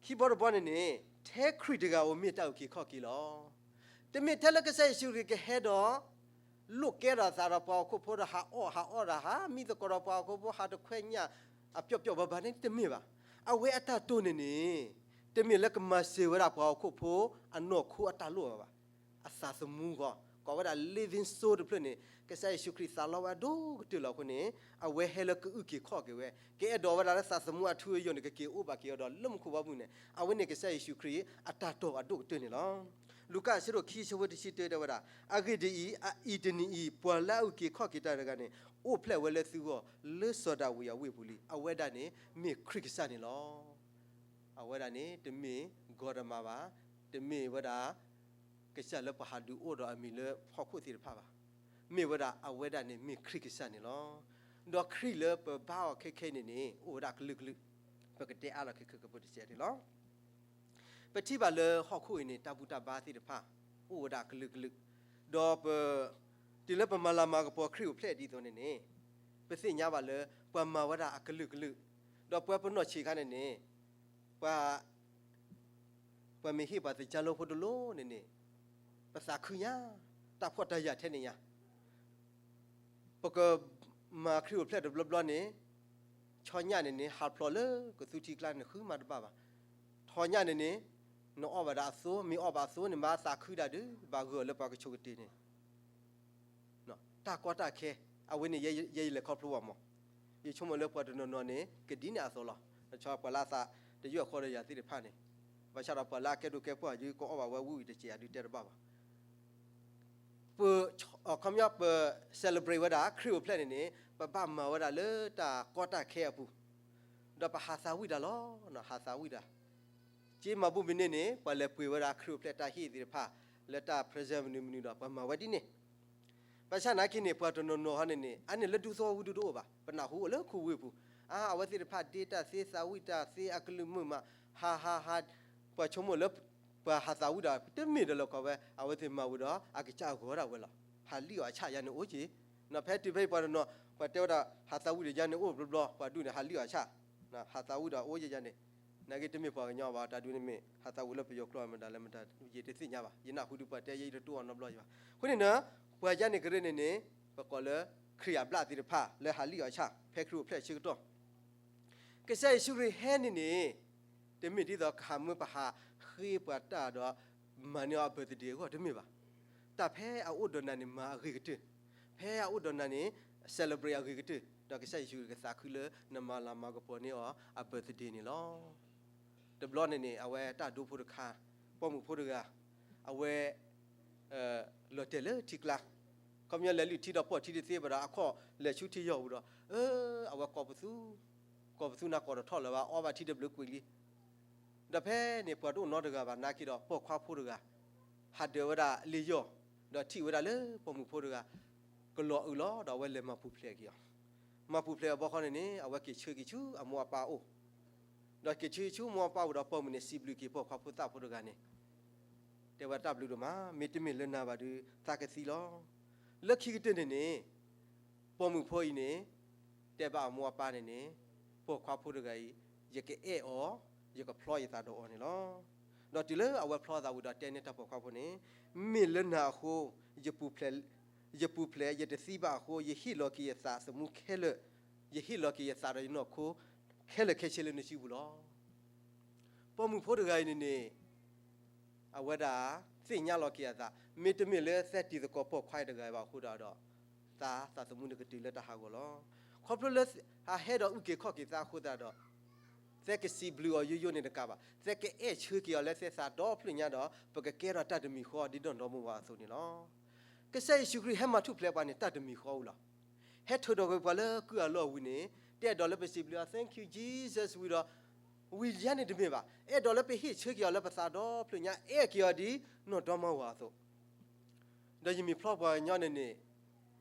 ခံဘီတဘီန့ၣ်န့ၣ် ထဲခရံာ်တဂၤဧိၤမ့ၢ်တၢ်အုၣ်က့ၤခီၣ်က့ၤလီၤ. တမ့ၢ်ထဲလၢကစၢ်ယ့ၣ်ၡူးခရံာ်ကဟဲဒီး လိၣ်ကဲထီၣ်အသးဒီးပှၤဟီၣ်ခိၣ်ဖိဒီးဟးအီၣ်ဟးအီဒီးဟးမံသကိးဒီးပှၤဟီၣ်ခိၣ်ဖိ ဟးတခွဲညၣ်အပျီၣ်ပျီၣ်ဘၣ်ဘၣ်န့ၣ်တမ့ၢ်ဘၣ်. အဝဲအတၢ်တိၢ်န့ၣ်န့ၣ် တမ့ၢ်လၢကမၤစၢၤဝဲဒၣ်ပှၤဟီၣ်ခိၣ်ဖိအနီၢ်ခိအတၢ်လိၣ်ဘၣ်ဘၣ်. အသးသမူဂီၢ် ကိးဝဲဒၣ် living soul တဖျၢၣ်န့ၣ် ကစၢ်ယ့ၣ်ၡူးခရံာ်သးလီဝဲအဒိၣ်ကတၢၢ်လီၤအဃိန့ၣ် အဝဲဟဲလၢကအုၣ်က့ၤခီၣ်က့ၤဝဲ ကအဲၣ်ဒိးဝဲဒၣ်လၢသးသမူအထူအယိာ်န့ၣ် ကက့ၤအိၣ်ဘၣ်က့ၤအီၤဒီးလၢမူခိၣ်ဘီမုၢ်န့ၣ် အဝဲန့ၣ်ကစၢ်ယ့ၣ်ၡူးခရံာ်အတၢ်တိၢ်အဒိၣ်ကတၢၢ်န့ၣ်လီၤ. လူၤကၣ်အဆၢဒိၣ်ခံဆၢဖိတဆံတၢတဲဝဲဒၣ်, အဂ့ၢ်ဒ်အံၤ, အအံၤတနံၤအံၤ ပှၤလၢအအုၣ်က့ၤခီၣ်က့ၤတၢ်တဂၤန့ၣ် အိၣ်ဖျဲၣ်ဝဲလၢသုဂီၢ် လၢစီၤဒၤဝံးအဝ့ၢ်ပူၤလံ. အဝဲဒၣ်န့ၣ် မ့ၢ်ခရံာ်ကစၢ်န့ၣ်လီၤ. အဝဲဒၣ်န့ၣ် တမ့ၢ် ဂီၤတမး ဘၣ်, တမ့ၢ်ဝဲဒၣ် ကစၢ်လၢပှၤဟးဒုးအိၣ်ဒီးအမံၤလၢဟီၣ်ခိၣ်သ့ၣ်တဖၣ်ဘၣ်. မ့ၢ်ဝဲဒၣ် အဝဲဒၣ်န့ၣ်မ့ၢ်ခရံာ်ကစၢ်န့ၣ်လီၤ. ဒီးခရံာ်လၢပဘါအီၤခဲခဲအံၤန့ၣ်န့ၣ် အိၣ်ဝဲဒၣ်အကလုာ်ကလုာ်, ပကတဲအါထီၣ်ခဲခဲကပူၤတစဲးန့ၣ်လီၤ. ပထံၣ်ဘၣ်လၢဟီၣ်ခိၣ်အံၤန့ၣ် တၢ်ဘူၣ်တၢ်ဘါသ့ၣ်တဖၣ် အိၣ်ဝဲဒၣ်အကလုာ်ကလုာ်, ဒီးပ တုၤလၢပမၤလၤမၤကပီၤခရံာ်အိၣ်ဖျဲၣ်ဒ်သိးန့ၣ်န့ၣ် ပသ့ၣ်ညါဘၣ်လၢ ပှၤမၤဝဲဒၣ်အကလုာ်ကလုာ်, ဒီးပှၤပနီၢ်ဆံးခါန့ၣ်န့ၣ် ပှၤ ပှၤမ့ၢ်ဟ့ၣ်ပှၤသကၢလိဖိတလိၣ်န့ၣ်န့ၣ် ပသးခုညါ, တၢ်ဖှီၣ်တၢ်ယာ်ထဲန့ၣ်ညါ, ပကမၤခရံာ်အိၣ်ဖျဲၣ်တဘျီဘျီန့ၣ် ဆီညၣ်န့ၣ်န့ၣ် ဟးဖျိးလၢကသူထံကျါန့ၣ် ဃုမၤတဘၣ်ဘၣ်. ထီညၣ်န့ၣ်န့ၣ် နအီၣ်ဘၣ်ဒၣ်အသိ မ့ၢ်အီၣ်ဘၣ်အသိန့ၣ် မၤသးခုဒၣ်ဒုး ဘၣ်ဂၢၢ်လၢပှၤကဆိးကတ့ၢ်န့ၣ် တၢ်ကီတၢ်ခဲ, အဝဲန့ၣ် ယဲယလဲၤခီဖျိဘၣ်မး, ယဆိကမိၣ်လၢပှၤတနီၤနီၤန့ၣ် ကဒ်န့ၣ်အသိးလီၤ. တဆီပှၤလၢအသးတယုၢ်အဃီဒီးယၤသ့ၣ်တဖၣ်န့ၣ်, ဘၣ်ဆၣ်ဒီးပှၤလၢအကဲဒိၣ်ကဲပှၢ်ယုကအီၣ်ဘၣ်ဝဲဝံၣ်တစဲးအဒုးတဲတဘၣ်ဘၣ်. ပ အခီပညီ ပ celebrate ဝဲဒၣ်ခရံာ်အိၣ်ဖျဲၣ်န့ၣ်န့ၣ် ပဘၣ်မၤဝဲဒၣ်လၢတၢ်ကီတၢ်ခဲအပူၤ, ဒီးပဟးသးဝံၣ်တၢ်လီၤ, ဟးသးဝံၣ်တၢ် က့မၤဘူၣ်မ့ၢ်န့ၢ်န့ၣ် ပှၤလဲၤပှ့ၤဝဲဒၣ်ခရံာ်အိၣ်ဖျဲၣ်တၢ်ဟ့ၣ်သ့ၣ်တဖၣ် လၢတၢ် present မနုၤမနုၤဒီး ပှၤမၤဝဲဒ်န့ၣ်. ဘၣ်ဆၣ်နာ်က့န့ၣ် ပှၤတနီၤနီၤဟီန့ၣ်န့ၣ် အန့ၣ်လၢဒူသီဝံၤဒူတအိၣ်ဘၣ်, ပနၢ်ဟူအိၣ်လၢခူဝ့ၢ်ပူၤ, အါ အဝဲသ့ၣ်တဖၣ်ဒ့တၢ်သ့သးဝံၣ်တၢ်သ့အကလုၢ်မုာ်မး, ဟးဟးဟး, ပှၤဆိကမိၣ်လၢ ပှၤဟးသးဝံၣ်ဒီး တမ့ၢ်ဒီးလီၤကီးဝဲ အဝဲသ့ၣ်မၤဝံၤဒီး အကစၢ်အဂီၤဒၣ်ဝဲလီၤ. ဟးလံၣ်အီၣ်အဆၣ်ယၤန့ၣ်အိၣ်က့ၤ, ဖဲတုၤဖဲအံၤပှၤတနီၤ ပှၤတဲဝဲဒၣ် ဟးသးဝံၣ်ဒီးယၤန့ၣ်အိၣ်ဘျီဘျီ ပှၤဒူၣ်န့ၣ် ဟးလံၣ်အီၣ်အဆၣ်, ဟးသးဝံၣ်ဒီးအိၣ်ယၤန့ၣ်, နာ်က့တမ့ၢ်ပှၤကညီဘၣ် တၢ်ဒုးန့ၣ်မ့ၢ် ဟးသးဝံၣ်လၢပယီၤကျိာ်မတၤလဲၣ်မတၤ ယတသ့ၣ်ညါဘၣ်, ယနၢ်ဟူဒုးပှၤတဲယဲယတတိၢ်အီၤနီတဘျီယၤဘၣ်. အဃိန့ၣ် ပှၤယၤန့ၣ်ကရၢန့ၣ်န့ၣ် ပကိးလၢ ခရံာ်အဘျၣ်သ့ၣ်တဖၣ်လၢဟးလံၣ်အီၣ်အဆၣ် ဖဲခရံာ်အိၣ်ဖျဲၣ်အဆၢကတီၢ် ကစၢ်ယ့ၣ်ၡူးခရံာ်ဟဲန့ၣ်န့ၣ် တမ့ၢ်ဒ်သိးကဟးမၢပဟးဃ့ပှၤတၢ်ဒီး မၤန့ၢ်အီၤအ birthday အဂီၢ်တမ့ၢ်ဘၣ်. တၢ်ဖဲအအိၣ်ဒီးနၤန့ၣ် မၤအဂ့ၤကတၢၢ်, ဖဲအအိၣ်ဒီးနၤန့ၣ် celebrate အဂ့ၤကတၢၢ်, ဒီးကစၢ်ယ့ၣ်ၡူးခရံာ်ကသးခုလၢနမၤလၤမၤကပီၤန့ၢ်အီၤအ birthday န့ၣ်လီၤ. တဘျီန့ၣ်န့ၣ် အဝဲတၢ်ဒိဖိတခါ ပိာ်မုၣ်ဖိတဂၤ အဝဲ လီၤတဲာ်လၢထံကျါ, ခီပညီလဲၤလုၢ်ထံဒီးပိာ်ထံတသ့ဘၣ်ဒီး အခီၣ်လဲၤဆူထံယီၤပူၤဒီး အဝဲကိးပသူ, ကိးပသူနၤကိးတထီၣ်လၢၤဘၣ် အီဘၣ်ထံတဘျုးကွံာ်လံ. ဒီးဖဲန့ၣ် ပှၤတအိၣ်နီတဂၤဘၣ် နာ်က့ဒီးပိာ်ခွါဖိတဂၤ ဟးဒၢးဝဲဒၣ်လၢယီၤ, ဒီးထံၣ်ဝဲဒၣ်လၢပိာ်မုၣ်ဖိတဂၤ ကလီၤအုးလီၤဒီးအဝဲလဲၤမၤပူၤဖျဲးက့ၤအီၤ, မၤပူၤဖျဲးအဘီဃီန့ၣ်န့ၣ် အဝဲက့ၤဆၢက့ၤဆူအမိၢ်အပၢ်အိၣ်, ဒီးက့ၤဆၢဆူမိၢ်အပၢ်အိၣ်ဒီးပိာ်မုၣ်န့ၣ် စံးဘျုးက့ၤပိာ်ခွါဖိသၣ်ဖိတဂၤန့ၣ်, တဲဝဲတၢ်ဘျုးဒိၣ်မး မ့တမ့ၢ်လၢနၤဘၣ်ဒီး သးကသံလီၤ. လၢခံကတၢၢ်န့ၣ်န့ၣ် ပိာ်မုၣ်ဖိအံၤန့ၣ် တဲဘၣ်အမိၢ်အပၢ်န့ၣ်န့ၣ် ပိာ်ခွါဖိတဂၤအံၤ ယကအဲၣ်အီၤ, ယကဖျီယသးဒီးအီၤန့ၣ်လီၤ. ဒီးတုၤလၢအဝဲဖျီသးဝံၤဒီးတဲန့ၢ်တၢ်ပိာ်ခွါဖိန့ၣ်, မ့ၢ်လၢနၤအဃိ ယပူၤဖျဲး, ယပူၤဖျဲး ယတသံဘၣ်အဃိ ယဟ့ၣ်လီၤက့ၤယသးသမူခဲလၢာ်, ယဟ့ၣ်လီၤက့ၤယသးဒီးယနီၢ်ခိ ခဲလၢာ်ခဲဆ့လၢနစုပူၤလီၤ. ပိာ်မုၣ်ဖိတဂၤအံၤန့ၣ်န့ၣ် အဝဲဒၣ်သ့ၣ်ညါလီၤက့ၤအသး, မ့တမ့ၢ်လၢသဲတံၤသကိးပိာ်ခွါအံၤတဂၤဘၣ်အဃိဒီး သးသးသမူန့ၣ်ကတုၤလၢတၢ်ဟးဂီၤလီၤ. ခီဖျိလၢ အဟဲဒီးအုၣ်က့ၤခီၣ်က့ၤသးအဃိသတးဒီး သဲကစံးဘျုးအီၤယိယိန့ၣ်တကးဘၣ်, သဲကအဲၣ်ဆၢက့ၤအီၤလၢသဲသးဒီဖျၢၣ်ညါဒီး ပကကဲထီၣ်တၢ်တမံၤဃီဒ်နီၢ်ဒီမါဝၤအသိးန့ၣ်လီၤ. ကစၢ်ယ့ၣ်ၡူးခရံာ်ဟဲမၤထူၣ်ဖျဲးပှၤန့ၣ် တၢ်တမံၤဃီဝံၤလီၤ. ဟဲထုးထီၣ်ကွံာ်ပှၤလၢကုၢ်အလီၢ်ဝံၤန့ၣ် တအဲၣ်ဒိးလၢပစံးဘျုးအီၤ thank you Jesus ဝံၤဒီး ဝံၤယါန့ၣ်တမ့ၢ်ဘၣ်, အဲၣ်ဒိးလၢပဟ့ၣ်ဆၢက့ၤအီၤလၢပသးဒီဖျၢၣ်ညါ အဲၣ်က့ၤအီၤဒ်နီၢ်ဒီမါဝၤအသိး, ဒီးယမ့ၢ်ဖျီပှၤကညီန့ၣ်န့ၣ်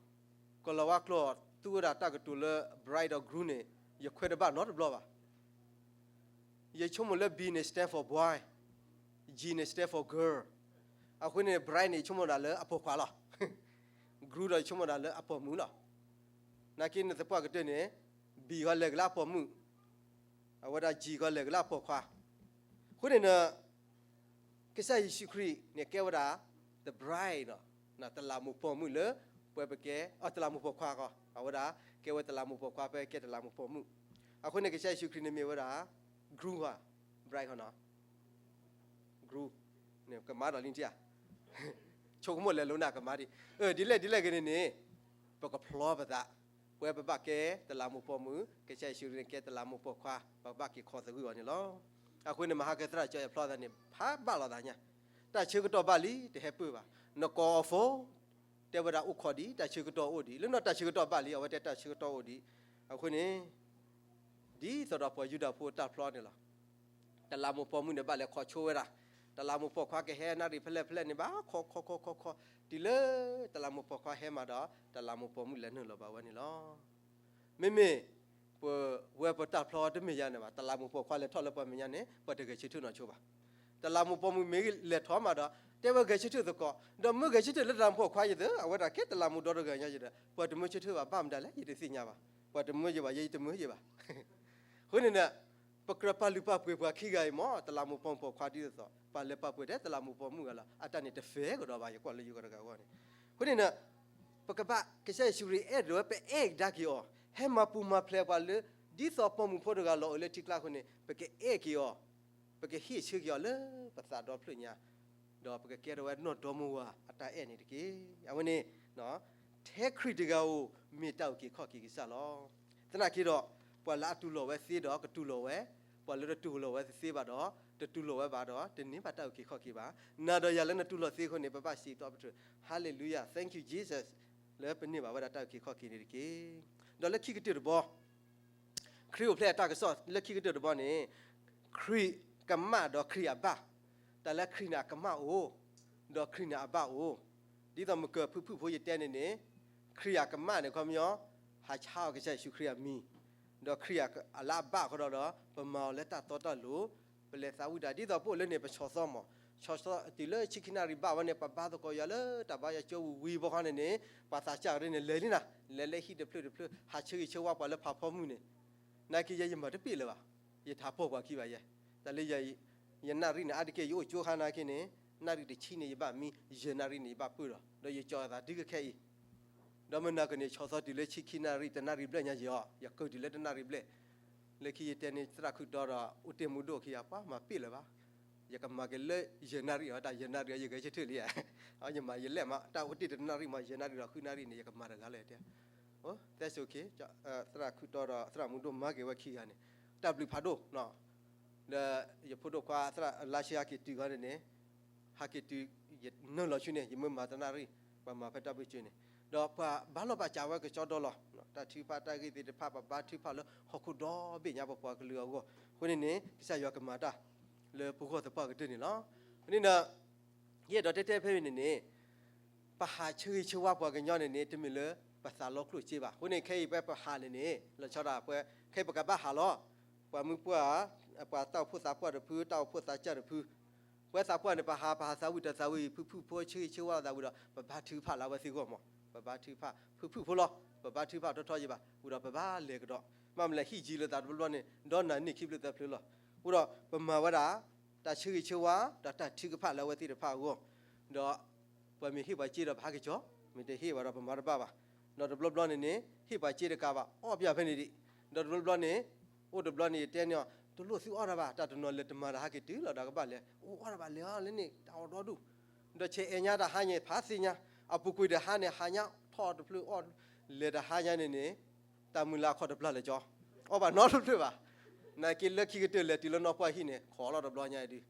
ကလီၤဝါကျိာ်သူဝဲဒၣ်တၢ်ကတိၤလၢ bride or groom န့ၣ် ယခွဲးတဘၣ်နီတဘျီဘၣ်. ယဆိကမိၣ်လၢ B န့ၣ် stand for boy, G န့ၣ် stand for girl, အဃိန့ၣ် bride န့ၣ် ယဆိကမိၣ်ဒၣ်လၢအပိာ်ခွါလီၤ. Groom ဒီးယဆိကမိၣ်ဒၣ်လၢအပိာ်မုၣ်လီၤ. နာ်က့နသပှၢ်ကတၢၢ်န့ၣ် B ဂီၤလဲၤကလၢအပိာ်မုၣ်, အဝဲဒၣ် G ဂီၤလဲၤကလၢအပိာ်ခွါ. အဃိန့ၣ် ကစၢ်ယ့ၣ်ၡူးခရံာ်န့ၣ်ကဲဝဲဒၣ် the bride ဒီး တလးမူးပိာ်မုၣ်လၢ ပဝဲပကဲ အတလးမူးပိာ်ခွါဃီ, အဝဲဒၣ်ကဲဝဲတလးမူးပိာ်ခွါ ပကဲတလးမူးပိာ်မုၣ်. အဃိန့ၣ် ကစၢ်ယ့ၣ်ၡူးခရံာ်န့ၣ်မ့ၢ်ဝဲဒၣ် groom ဃီ, bride ဃီနီၤ groom န့ၣ် ကမၤဒီးလံထံဧါ, ဆိကမိၣ်လဲၤလိၤနၤကမၤဒံး, ဒ်လဲၣ်ဒ်လဲၣ်ဂ့ၤန့ၣ်န့ၣ် ပကဖျီပသး, ပဝဲပဘၣ်ကဲတလးမူးပိာ်မုၣ်, ကစၢ်ယ့ၣ်ၡူးခရံာ်န့ၣ်ကဲတလးမူးပိာ်ခွါ, ပကဘၣ်က့ၤခီသဂၢၢ်အီၤန့ၣ်လီၤ. အဃိန့ၣ် မဟါကသရၣ်ကၠီယဖျီသးန့ၣ် ဖးဘၣ်လိာ်သးညါ, တၢ်ဆၢကတီၢ်ဘၣ်လံ တဟဲပၢၢ်ဘၣ်, နကိးအီၤ phone တဲဝဲဒၣ်အိၣ်ခိးဒံး တၢ်ဆၢကတီၢ်အိၣ်ဒံး, လၢနီၢ်တၢ်ဆၢကတီၢ်ဘၣ်လံ အဝဲတဲတၢ်ဆၢကတီၢ်အိၣ်ဒံး, အဃိန့ၣ် ဒ်သိးဒီးပှၤယူဒၤဖိအတၢ်ဖျီန့ၣ်လီၤ. တလးမူးပိာ်မုၣ်န့ၣ်ဘၣ်လဲၤခီဆိဝဲဒၣ်, တလးမူးပိာ်ခွါကဟဲနၣ်ရံၣ်ဖဲလဲၣ်ဖဲလဲၣ်န့ၣ် ဘၣ်ခီခီခီခီခီ, တုၤလၢတလးမူးပိာ်ခွါဟဲမးဒီး တလးမူးပိာ်မုၣ်လဲၤနုာ်လီၤဘၣ်ဝဲန့ၣ်လီၤ. မ့မ့ၢ် ပဝဲပတၢ်ဖျီတမ့ၢ်ယါန့ၣ်ဘၣ်, တလးမူးပိာ်ခွါလဲၤထီၣ်လၢပှၤမဲာ်ညါန့ၣ် ပှၤတဂဲၤဆၢထၢၣ်နီၢ်ဆိဘၣ်. တလးမူးပိာ်မုၣ်မ့ၢ်လဲၤထီၣ်မးဒီး တဲဝဲဂဲၤဆၢထၢၣ်သကိး, ဒီးမၢဂဲၤဆၢထၢၣ်လၢတလးမူးပိာ်ခွါယသ့, အဝဲဒၣ်ကဲတလးမူးဒီတဂၤညါယသ့, ပှၤတမၢဆၢထၢၣ်ဘၣ် ဘၣ်မတၤလဲၣ် ယတသ့ၣ်ညါဘၣ်, ပှၤတမၢယဘၣ် ယတမၢယဘၣ်. အဃိန့ၣ် ပကြၢးပာ်လုၢ်ပာ်ပှ့ၤပှၤခံဂၤအံၤမ့ၢ် တလးမူးပိာ်မုၣ်ပိာ်ခွါဒ်သိးသိး ပာ်လၢပာ်ပှ့ၤထဲတလးမူးပိာ်မုၣ်ဂၤလီၤ. အတၢ်န့ၣ်တ fair ကဒီးဘၣ် ယကွၢ်လၢယဂီၢ်တဂၤအဂီၢ်န့ၣ်. အဃိန့ၣ် ပကဘၣ် ကစၢ်ယ့ၣ်ၡူးခရံာ်အဲၣ်ဒိးဝဲ ပအဲၣ်ကဒါက့ၤအီၤ, ဟဲမၤပူၤမၤဖျဲးပှၤလၢ ဒ်သိးပိာ်မုၣ်ဖိတဂၤလီၤအုးလၢထံကျါအဃိန့ၣ် ပကအဲၣ်က့ၤအီၤ, ပကဟ့ၣ်ဆၢက့ၤအီၤလၢပသးဒီဖျၢၣ်ညါ, ဒီးပကကဲထီၣ်ဝဲနီၢ်ဒီမါဝၤအတၢ်အဲၣ်န့ၣ်တက့ၢ်. အဝဲန့ၣ် ထဲခရံာ်တဂၤဧိၤ မ့ၢ်တၢ်အုၣ်က့ၤခီၣ်က့ၤကစၢ်လီၤ. သနာ်က့ဒီး ပှၤလၢအတူၢ်လိာ်ဝဲသ့ဒီးကတူၢ်လိာ်ဝဲ, ပှၤလၢတတူၢ်လိာ်ဝဲသ့ဘၣ်ဒီး တတူၢ်လိာ်ဝဲဘၣ်ဒီး တန့ၢ်ဘၣ်တၢ်အုၣ်က့ၤခီၣ်က့ၤဘၣ်. နၤဒီးယၤလၢနတူၢ်လိာ်သ့အဃိန့ၣ် ပဘၣ်စံးထီၣ်ပတြၢၤ Hallelujah, thank you Jesus လၢပန့ၢ်ဘၣ်ဝဲဒၣ်တၢ်အုၣ်က့ၤခီၣ်က့ၤန့ၣ်တက့ၢ်. ဒီးလၢခံကတၢၢ်တဘီ ခရံာ်အိၣ်ဖျဲၣ်အတၢ်ကစီၣ်လၢခံကတၢၢ်တဘီန့ၣ် ခရံာ်ကမၣ်ဒီးခရံာ်အဘၣ်, တၢ်လၢခရံာ်န့ၣ်အကမၣ်အိၣ်, ဒီးခရံာ်န့ၣ်အဘၣ်အိၣ်, ဒ်သိးမုၢ်ကၢၢ်ဖုၣ်ဖုၣ်ဖိယတဲန့ၣ်န့ၣ်, ခရံာ်အကမၣ်န့ၣ် ခီပညီ ဟးဆါအီၤကစၢ်ယ့ၣ်ၡူးခရံာ်အမံၤ, ဒီးခရံာ်အလၢအဘၣ်အဃိဒီး ပမၤအီၤလၢတၢ်တီတၢ်လိၤ, ပလဲၤသးဝံၣ်တၢ် ဒ်သိးပအိၣ်လၢန့ၣ် ပဆီၣ်သီမး, ဆီၣ်သီတုၤလၢဆံခံနၣ်ရံၣ်ဘၣ်ဝဲန့ၣ် ပဘါသကိးယွၤလၢတၢ်ဘါယွၤကၠိဝံၤဝံၤဘီခီန့ၣ်န့ၣ်, ပှၤသးစၢ်ကရၢန့ၣ် လဲၤလံနၤ, လဲၤလၢဟံၣ်တဖျၢၣ်တဖျၢၣ် ဟးဆၢဂ့ၤဆၢဝါပှၤလၢဖးဖီမုၢ်န့ၣ်, နာ်က့ယဲယမၤတပ့ၢ်လၢၤဘၣ်, ယတဟးပိာ်ပှၤခံဘၣ်ယဲ, တၢ်လၢ ယနၣ်ရံၣ်န့ၣ် အါတက့ၢ်ယအိၣ်ကၠိခါနာ်က့န့ၣ်, နၣ်ရံၣ်တဆံန့ၣ် ယဘၣ်မံ, ယဲၢ်နၣ်ရံၣ်န့ၣ် ယဘၣ်ပၢၢ်ဒီး, ဒီးယကၠီၤအသးဒုကခဲအံၤ, ဒီးမနၤကန့ၣ် ဆီၣ်သီတုၤလၢဆံခံနၣ်ရံၣ် တနၣ်ရံၣ်ဘျဲၣ်ညါယဲအီၤ, ယကုၢ်တုၤလၢတနၣ်ရံၣ်ဘျဲၣ်, လၢခံယတဲန့ၣ် သရၣ်ခုတီဒီး အိၣ်တ့ၢ်မူဒိၣ်ခံဂၤ ပှၤမၤပ့ၢ်လၢၤဘၣ်, ယကမၤက့ၤလၢယဲၢ်နၣ်ရံၣ်အီၤ တၢ်ယဲၢ်နၣ်ရံၣ်အီၤ ယဂဲၤဆၢထၢၣ်လံဧါ, ယမၤယလဲၣ်မး တၢ်အိၣ်တ့ၢ်တနၣ်ရံၣ်မး ယဲၢ်နၣ်ရံၣ်ဒီးဃုနၣ်ရံၣ်န့ၣ် ယကမၤတဂၤလၢၤတဲ, သရၣ်ခုတီဒီးသရၣ်မူဒိၣ်မၤက့ၤဝဲခံဂၤန့ၣ်, တၢ်ဘျုးဖးဒိၣ် ဒီးယဖိဒိၣ်ခွါ သရၣ်လါရှ့ဟဲက့ၤတုၤခီန့ၣ်န့ၣ်, ဟဲက့ၤတုၤ, ယနုာ်လီၤဆူန့ၣ် ယမ့ၢ်မၤတနၣ်ရံၣ်, ပှၤမၤဖဲတၢ်ဘၢၣ်စၢၤန့ၣ်, ဒီးပှၤဘၣ်လီၢ်ဘၣ်စးဝဲကစီဒီလီၤ, တၢ်ထုကဖၣ်တၢ်ဂ့ၢ်သ့ၣ်တဖၣ် ပဘါထုကဖၣ်လၢဟီၣ်ခိၣ်ဒီဘ့ၣ်ညါ ပပှၤကလုာ်အဂီၢ်, အဃိန့ၣ်န့ၣ် ကစၢ်ယွၤကမၤတၢ်လၢပဂီၢ်သပှၢ်ကတၢၢ်န့ၣ်လီၤ. အဃိန့ၣ်ဒီး ယအဲၣ်ဒိးတဲတဲဖဲန့ၣ်န့ၣ်, ပဟးဆၢဂ့ၤဆၢဝါပှၤကညီန့ၣ်န့ၣ် တမ့ၢ်လၢပသးလီကျိၣ်စ့ဘၣ်. အဃိန့ၣ် ခဲအံၤပှၤပဟးန့ၣ်န့ၣ် လီၤဆီဒၣ်ပှၤ ခဲအံၤပကဘၣ်ဟးလီၤ. ပှၤမုၢ်ပှၢ်, ပှၤတၢ်အိၣ်ဖှိၣ်သးပှၢ်တဖု, တၢ်အိၣ်ဖှိၣ်သးစၢ်တဖု, ပှၤသးပှၢ်န့ၣ် ပဟး, ပဟးသးဝံၣ်တၢ်သးဝံၣ် ဖုၣ်ဖုၣ်ဖိ ဆၢဂ့ၤဆၢဝါသးဝံၤဒီး ပဘါထုကဖၣ်လၢအဝဲသ့ၣ်ဂီၢ်မး, ပဘါထုကဖၣ် ဖုၣ်ဖုၣ်ဖိလီၤ. ပဘါထုကဖၣ်ထီထီယံၤဘၣ် ဝံၤဒီးပဘၣ်လဲၤကဒီး, မ့ၢ်မနုၤလဲၣ် ဟံၣ်ယံၤလိာ်သးတဘျီဘျီန့ၣ် ဒီးနၤန့ၢ်ခံဖျၢၣ်သၢဖျၢၣ်လီၤ. အဃိဒီး ပမၤဝဲဒၣ် တၢ်ဆၢဂ့ၤဆၢဝါ ဒီးတၢ်ထုကဖၣ်လၢအဝဲသ့ၣ်တဖၣ်အဂီၢ်, ဒီး ပှၤမ့ၢ်ဟ့ၣ်ပှၤစ့ဒီးပဟးက့ၤကၠီ, မ့ၢ်တဟ့ၣ်ဘၣ်ဒီးပမၤတဘၣ်ဘၣ်. ဒီးတဘျီဘျီန့ၣ်န့ၣ် ဟ့ၣ်ပှၤစ့တကးဘၣ် အီၣ်ပျၢ်ဖဲန့ၣ်ဒံး, ဒီးတဘျီဘျီန့ၣ် အိၣ်တဘျီန့ၣ် ယတဲန့ၢ်အီၤ တလိၣ်သုအီၣ်တၢ်ဘၣ်, တၢ်တနီၤလဲၤတမၤဒီးဟးက့ၤတုၤလီၤဒီးကဘၣ်လဲၤ, အိၣ်အီၣ်တၢ်ဘၣ်လဲၤအီၤလၢန့ၣ် တၢ်အီၣ်ဒီဒူၣ်, ဒီးဆဲးအဲၣ်ညါတဟါညါ ဖးသ့ၣ်ညါ, အပူၤကွံာ်တဟါန့ၣ် ဟါညါထီၣ်တဖျၢၣ်အီၣ်, လဲၤတဟါညါန့ၣ်န့ၣ် တၢ်မုၢ်လၢ်အခီၣ်တပျၢ်လၢကၠီ, အီၣ်ဘၣ်နီတဖျၢၣ်ဘၣ်. နာ်က့လၢခံကတၢၢ်လဲၤတုၤလၢနီၢ်ပှၢ်ဟံၣ်န့ၣ် ခိးလီၤတဘျီညါအံၤဒုး,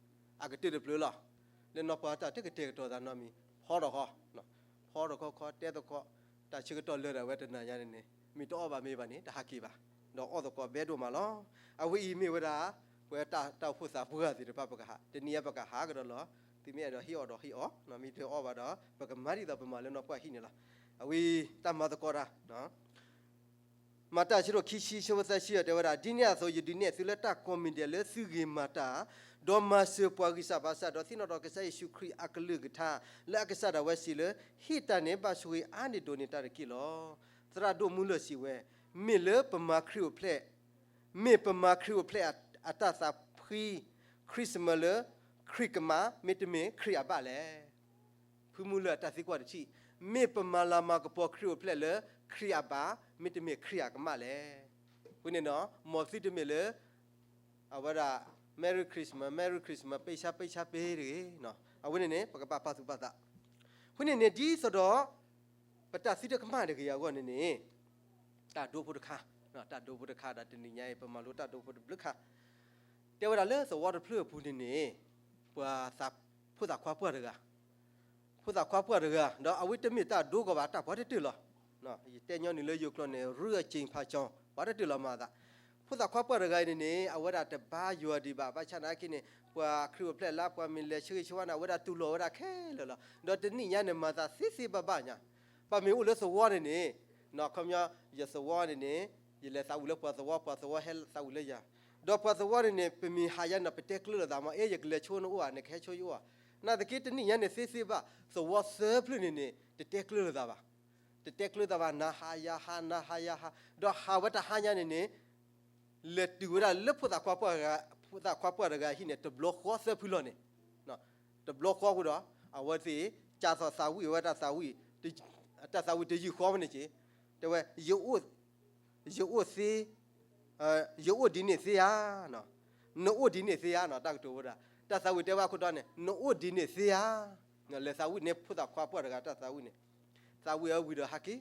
အကတၢၢ်တဖျၢၣ်လီၤ. လၢနီၢ်ပှၢ်တၢ်တကတဲာ်ကတီၤသးနီတမံၤ, ဖီထီၣ်ဃီ, ဖီထီၣ်ခီခီ တဲသကိး, တၢ်ဆၢကတီၢ်လၢာ်ဒၣ်ဝဲတနၤညါန့ၣ်န့ၣ် မ့ၢ်တအီၣ်ဘၣ်မ့ၤဘၣ်န့ၣ် တဟးက့ၤဘၣ်, ဒီးအီၣ်သကိးဘဲဒိၣ်မးလီၤ. အဝဲအံၤမ့ၢ်ဝဲဒၣ် ပဝဲတၢ်အိၣ်ဖှိၣ်သးပှၢ်သ့ၣ်တဖၣ်ပကဟး, တနံၤအံၤပကဟးကဒီးလီၤ. သုမ့ၢ်အဲၣ်ဒိးဟ့ၣ်အီၣ်ဒီးဟ့ၣ်အီၣ်, မ့ၢ်တအီၣ်ဘၣ်ဒီး ပကမၤဒ်သိးပမၤလၢနီၢ်ပှၢ်ဟံၣ်န့ၣ်လီၤ. အဝဲတၢ်မၤသကိးတၢ် မၤတၢ်အဆၢဒိၣ်ခံဆံ ဆၢဖိသၢဆံအံၤ တဲဝဲဒၣ်, ဒ်န့ၣ်အသိး ယဒုးနဲၣ်သုလၢတၢ်ကိးမံၤဒဲးလၢသုဂ့ၤမၤတၢ်, ဒီးမၤစၢၤပှၤဂံၢ်စၢ်ဘါစၢ်, ဒီးသ့ၣ်နီၣ်ထီၣ်ကစၢ်ယ့ၣ်ၡူးခရံာ်အကလုၢ်ကထါ, လၢအကစၢ်ဒၣ်ဝဲစံးလၢ ဟ့ၣ်တၢ်န့ၣ် ဘၣ်ဆိၣ်ဂ့ၤအါန့ၢ်ဒိၣ်န့ၢ်တၢ်တက့ၢ်လီၤ. သရၣ်ဒိၣ်မူလၢာ်စံးဝဲ, မ့ၢ်လၢပမၤခရံာ်အိၣ်ဖျဲၣ်, မ့ၢ်ပမၤခရံာ်အိၣ်ဖျဲၣ်အတၢ်သးဖှံ Christmas လၢ ခရံာ်ကမၣ် မ့တမ့ၢ်ခရံာ်အဘၣ်လဲၣ်. ဖုမူလၢာ်အတၢ်သံကွၢ်တထံၣ်, မ့ၢ်ပမၤလၤမၤကပီၤခရံာ်အိၣ်ဖျဲၣ်လၢခရံာ်အဘၣ် မ့တမ့ၢ်ခရံာ်အကမၣ်လဲၣ်. အဃိန့ၣ်ဒီး မ်သုတမ့ၢ်လၢ အဝဲဒၣ် Merry Christmas, Merry Christmas ပ့ဆါပ့ဆါပ့တဂ့ၤ. အဝဲန့ၣ်န့ၣ် ပကဘၣ်ပာ်သူၣ်ပာ်သး. အဃိန့ၣ်န့ၣ် ဒ်သိးဒီး ပတၢ်သံတကမၣ်တဂ့ၤအဂီၢ်န့ၣ်န့ၣ် တၢ်ဒိဖိတခါ, တၢ်ဒိဖိတခါဒီးတနံၤညါအံၤ ပမၤလိတၢ်ဒိဖိတဘျုးခါ, တဲဝဲဒၣ်လၢသဝီတဖျၢၣ်အပူၤန့ၣ်န့ၣ် ပှၤသး, ဖိသၣ်ခွါပှၢ်တဂၤ, ဖိသၣ်ခွါပှၢ်တဂၤ ဒီးအဝဲတမ့ၢ်တၢ်ဒိကီၢ်ဘၣ် တၢ်ပှၤတတၢၢ်လီၤ. ယတဲညီနုၢ်လၢယိၤကျိာ်န့ၣ် ရူအကၠ့ၣ်ဖးကၠီၤ ပှၤတတၢၢ်လီၤမၤသး. ဖိသၣ်ခွါပှၢ်တဂၤအံၤန့ၣ်န့ၣ် အဝဲဒၣ်တဘါယွၤဒံးဘၣ် ဘၣ်ဆၣ်နာ်က့န့ၣ် ပှၤခရံာ်အိၣ်ဖျဲၣ်လၢပှၤမ့ၢ်လဲၤဆၢဂ့ၤဆၢဝါန့ၣ် အဝဲဒၣ်တူၢ်လိာ်ဝဲဒၣ်ခဲလၢာ်လီၤ. ဒီးတနံၣ်ညါန့ၣ် မၤသးသ့သ့ဘၣ်ဘၣ်ညါ, ပမ့ၢ်အိၣ်လၢသဝီန့ၣ်န့ၣ် ခီပညီ ယသဝီန့ၣ်န့ၣ် ယလဲၤသးဝံၣ်လၢပှၤသဝီ ပှၤသဝီဟဲသးဝံၣ်လၢယၤ, ဒီးပှၤသဝီန့ၣ်န့ၣ် ပမ့ၢ်ဟးယါန့ၣ် ပတဲကျၢၤလိာ်သးမး အဲ ယကလဲၤဆိနအိၣ်ဧါ နကဟဲဆိယအိၣ်ဧါ. နာ်သက့တနံၣ်ညါန့ၣ် သ့သ့ဘၣ် သဝီသၢဖျၢၣ်န့ၣ်န့ၣ် တတဲကျၢၤလိာ်သးဘၣ်. တတဲကျၢၤသးဘၣ် နၤဟးယၤဟး နၤဟးယၤဟး, ဒီးဟးဝဲတဟါညါန့ၣ်န့ၣ် လဲၤတုၤဝဲဒၣ်လၢဖိသၣ်ခွါပှၢ်တဂၤ, ဖိသၣ်ခွါပှၢ်တဂၤဟံၣ်န့ၣ် တဘျီဃီသၢဖုလီၤန့ၣ်, တဘျီဃီဃိဒီး အဝဲသ့ၣ် ကၢ်သိးသးဝံၣ်ဝဲတၢ်သးဝံၣ်, တၢ်သးဝံၣ်တယုၢ်ဃီဝဲန့ၣ်က့ၤ, တဲဝဲ ယအိၣ်သ့, ယအိၣ်ဒ်န့ၣ်သ့ဧါ, နအိၣ်ဒ်န့ၣ်သ့ဧါ, တၢ်ကတိၤဝဲဒၣ် တၢ်သးဝံၣ်တဲဝဲအခိၣ်တီန့ၣ် နအိၣ်ဒ်န့ၣ်သ့ဧါ, လဲၤသးဝံၣ်န့ၢ်ဖိသၣ်ခွါပှၢ်တဂၤတၢ်သးဝံၣ်န့ၣ်, သးဝံၣ်အဝံၤဒီးဟးက့ၤ,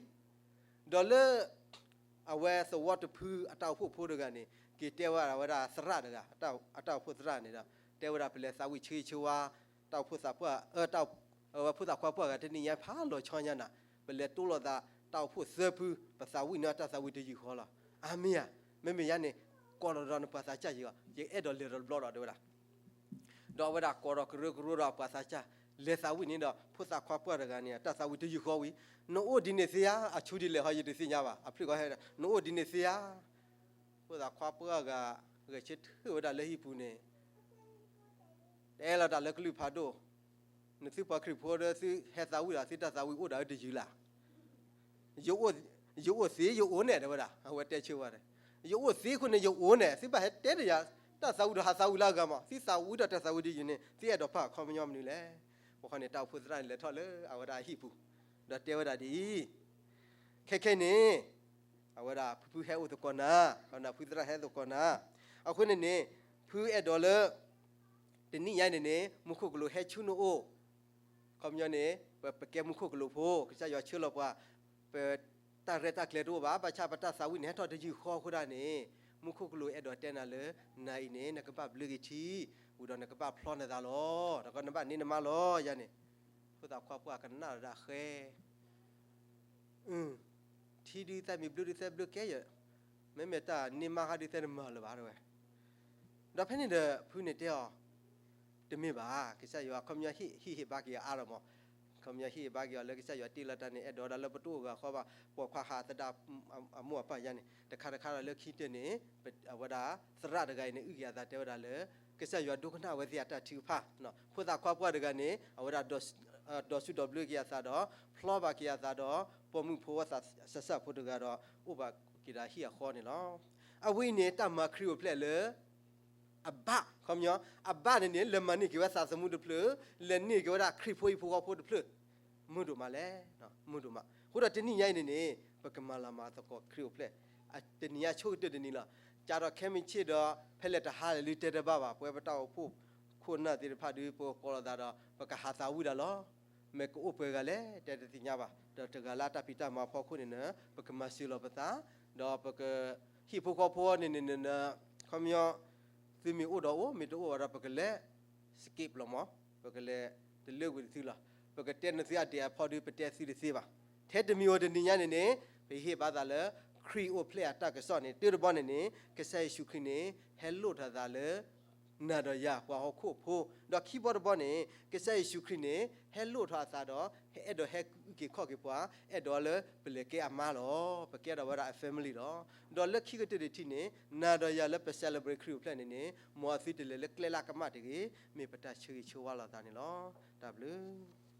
ဒီးလၢ အဝဲသဝီတဖုအတၢ်အိၣ်ဖှိၣ်ဖိတဂၤန့ၣ် က့ၤတဲဝဲဒၣ်ဝဲဒၣ်သရၣ်တဂၤ, အတၢ်အိၣ်ဖှိၣ်သရၣ်န့ၣ်ဒီး တဲဝဲဒၣ်ပလဲၤသးဝံၣ်ဆၢဂ့ၤဆၢဝါ တၢ်အိၣ်ဖှိၣ်သးပှၢ်, အဝဲဖိသၣ်ခွါပှၢ်ဂၤတနံၣ်ညါဖးလီၤဆီညါနၤ, ပလဲၤတိလိာ်သးတၢ်အိၣ်ဖှိၣ်သၢဖု, ပသးဝံၣ်န့ၢ်တၢ်သးဝံၣ်တယုၢ်ဃီလီၤ. အမ့ၢ်ဧါ, မ့မ့ၢ်ယၤန့ၣ် ကိးလီၤဒီးနပှၤသးစၢ်ယံၤအီၤ, ယအဲၣ်ဒိးလဲၤဒီးတဘျီဒီးတဲဝဲဒၣ် ဒီးအဝဲဒၣ်ကိးဒီးကရၢကရိဒီးအပှၤသးစၢ်, လဲၤသးဝံၣ်န့ၣ်ဒီး ဖိသၣ်ခွါပှၢ်တဂၤန့ၣ် တၢ်သးဝံၣ်တယုၢ်ဃီဝံၤ, နအိၣ်ဒ်န့ၣ်သ့ဧါ, အဆူဒ်လဲၣ်ဟီယတသ့ၣ်ညါဘၣ်, အဖျၢၣ်ဃီဟဲဒီး နအိၣ်ဒ်န့ၣ်သ့ဧါ. ဖိသၣ်ခွါပှၢ်ဂၤ ဂဲၤဆၢထၢၣ်ဝဲဒၣ်လၢဟံၣ်ပူၤန့ၣ် တဲလီၤတၢ်လၢကလုၢ်ဖးဒိၣ်, နသုပှၤခရံာ်ဖိဒီးသုဟဲသးဝံၣ်ဒီးသုတၢ်သးဝံၣ်အိၣ်ဒၣ်တယုၢ်လၢ် ယအိၣ်သ့ယအိၣ်န့ၣ် တဲဝဲဒၣ်, အဝဲတဲဆၢဝဲဒၣ်, ယအိၣ်သ့အဃိန့ၣ် ယအိၣ်န့ၣ် သုဘၣ်ဟဲတဲတယၤ, တၢ်သးဝံၣ်ဒီးဟးသးဝံၣ်လၢအဂၤမး, သုသးဝံၣ်ဒီးတၢ်သးဝံၣ်တယုၢ်န့ၣ် သုအဲၣ်ဒိးပာ်အခီပညီမနုၤလဲၣ်. အဃိန့ၣ် တၢ်အိၣ်ဖှိၣ်သရၣ်န့ၣ်လဲၤထီၣ်လၢအဝဲဒၣ်အဟံၣ်ပူၤ, ဒီးတဲဝဲဒၣ်ဒ်အံၤ, ခဲခဲန့ၣ် အဝဲဒၣ်ဖုဖုဟဲအိၣ်သကိးနၤ, ဖုသရၣ်ဟဲသကိးနၤ, အဃိန့ၣ်န့ၣ် ဖုအဲၣ်ဒိးလၢ တနံၣ်ညါန့ၣ်န့ၣ် မူခိၣ်ကလူးဟဲဆူနအိၣ်, ခီပညီန့ၣ် ပကဲမူခိၣ်ကလူးဖိ ကစၢ်ယွၤဆှၢလီၤပှၤ, ပတၢ်ရဲၣ်တၢ်ကျဲၤတအိၣ်ဘၣ်, ဘၣ်ဆၣ်ပတၢ်သးဝံၣ်န့ၣ် ဟဲထီၣ်တယုၢ်ဃီအဃိဒၣ်န့ၣ် မူခိၣ်ကလူးအဲၣ်ဒိးတဲနၤလၢ နၤအံၤန့ၣ် နကဘၣ်ဘျုးက့ၤထံ, ဝံၤဒီးနကဘၣ်ဖျီနသးလီၤ, ဒီးနဘၣ်န့ၢ်နမါလီၤယၤန့ၣ်, ဖိသၣ်ခွါပှၢ်ကနၣ်ဒီးဃဲ ထံဒုးသးမံၤဘျုးဒုးသးဘျုးကဲယဲၢ်, မ့မ့ၢ်တၢ်န့ၢ်မါဃါဒုးသးတမၤလၢၤဘၣ်တဲဝဲ, ဒီးဖဲန့ၣ်ဒီး ဖုန့ၣ်တဲအီၤ, တမ့ၢ်ဘၣ်, ကစၢ်ယွၤခီပညီဟ့ၣ်ဟ့ၣ်ဘါက့ၤအါဒီးမး, ခီပညီဟ့ၣ်ဘါက့ၤအီၤလၢကစၢ်ယွၤတ့လီၤတၢ်န့ၣ် အဲၣ်ဒိးဒၣ်လၢပတအိၣ်ဂၤဃီဘၣ်, ပိာ်ခွါဟးသဒၣ်အမိၢ်အပၢ်ယၤန့ၣ် တခါတခါဒီးလၢခံတၢၢ်န့ၣ် အဝဲဒၣ်သရၣ်တဂၤအံၤန့ၣ် အုၣ်က့ၤအသးတဲဝဲဒၣ်လၢ ကစၢ်ယွၤဒိကနၣ်ဝဲသ့ၣ်အတၢ်ထုကဖၣ်, ဖိသၣ်ခွါပှၢ်တဂၤန့ၣ် အဝဲဒၣ် ဒီးစူၣ်ဒီးဘျုးက့ၤအသးဒီး ဖျီဘၣ်က့ၤအသးဒီး ပိာ်မုၣ်ဖိဝဲသးစၢ်စၢ်ဖိတဂၤဒီး အိၣ်ဘၣ်က့ၤဒီးဟံၣ်အဃီန့ၣ်လီၤ. အဝဲအံၤန့ၣ် တၢ်မၤခရံာ်အိၣ်ဖျဲၣ်လၢ အဘၣ်, ခီပညီ အဘၣ်န့ၣ်န့ၣ် လဲၤမၤန့ၢ်က့ၤဝဲသးသမူတဖျၢၣ်, လဲၤန့ၢ်က့ၤဝဲဒၣ်ခရံာ်ဖိဟံၣ်ဖိဃီဖိတဖျၢၣ်, မုာ်ဒိၣ်မးလဲၣ်, မုာ်ဒိၣ်မး. အဃိဒီးတနံၣ်ညါအံၤန့ၣ်န့ၣ် ပကမၤလၤမၤသကိးခရံာ်အိၣ်ဖျဲၣ်, တနံၣ်ညါဆိကတၢၢ်တနံၤလီၤ. ကၢ်ဒီးခဲမုၢ်ဆ့ၣ်ဒီး ဖဲလဲၣ်တဟါလဲၣ်လၢတဲတဘၣ်ဘၣ်, ပဝဲပတၢ်အိၣ်ဖှိၣ်ခိၣ်နၢ်သ့ၣ်တဖၣ်ဒုး ပကကိးလိာ်သးဒီး ပကဟးသးဝံၣ်ဒၣ်လီၤ. မ့ၢ်ကအိၣ်ပှဲၤဂၤလဲၣ် တဲတသ့ၣ်ညါဘၣ်. ဒီးတဂၤလၢအတၢ်ဖံးတၢ်မၤအဖီခိၣ်န့ၣ် ပကမၤစၢၤလီၤပသး, ဒီးပက ဟံၣ်ဖိဃီဖိန့ၣ်န့ၣ် ခီပညီ သုမ့ၢ်အိၣ်ဒီးအိၣ် မ့ၢ်တအိၣ်ဘၣ်ဒီး ပကလဲၤ skip လီၤမး, ပကလဲၤတလၢကွံာ်တသုလီၤ. ပကတဲနသုအဒဲးအဖီဒုး ပတဲသုတသ့ဘၣ်. ထဲတမံၤဧိၤတနံၤညါန့ၣ်န့ၣ် ပဟ့ၣ်ဘၣ်သးလၢ ခရံာ်အိၣ်ဖျဲၣ်အတၢ်ကစီၣ်န့ၣ် တၢ်တဘီန့ၣ်န့ၣ် ကစၢ်ယ့ၣ်ၡူးခရံာ်န့ၣ် ဟဲလိၣ်ထီၣ်သးလၢ နၤဒီးယၤပှၤဟီၣ်ခိၣ်ဖိ, ဒီးခံဘီတဘီန့ၣ် ကစၢ်ယ့ၣ်ၡူးခရံာ်န့ၣ် ဟဲလိၣ်ထီၣ်အသးဒီး ဟဲအဲၣ်ဒိးဟဲအုၣ်က့ၤခီၣ်က့ၤပှၤ, အဲၣ်ဒိးလၢပလဲၤကဲအမါလီၤ. ပကဲထီၣ်ဝဲဒၣ်အ family လီၤ. ဒီးလၢခံကတၢၢ်တထံၣ်န့ၣ် နၤဒီးယၤလၢပ celebrate ခရံာ်အိၣ်ဖျဲၣ်န့ၣ်န့ၣ် မ်အသုတလဲၤလၢကျဲလၢကမၣ်တဂ့ၤ, မ့ၢ်ပတၢ်ဆၢဂ့ၤဆၢဝါလိာ်သးန့ၣ်လီၤ. တၢ်ဘျုး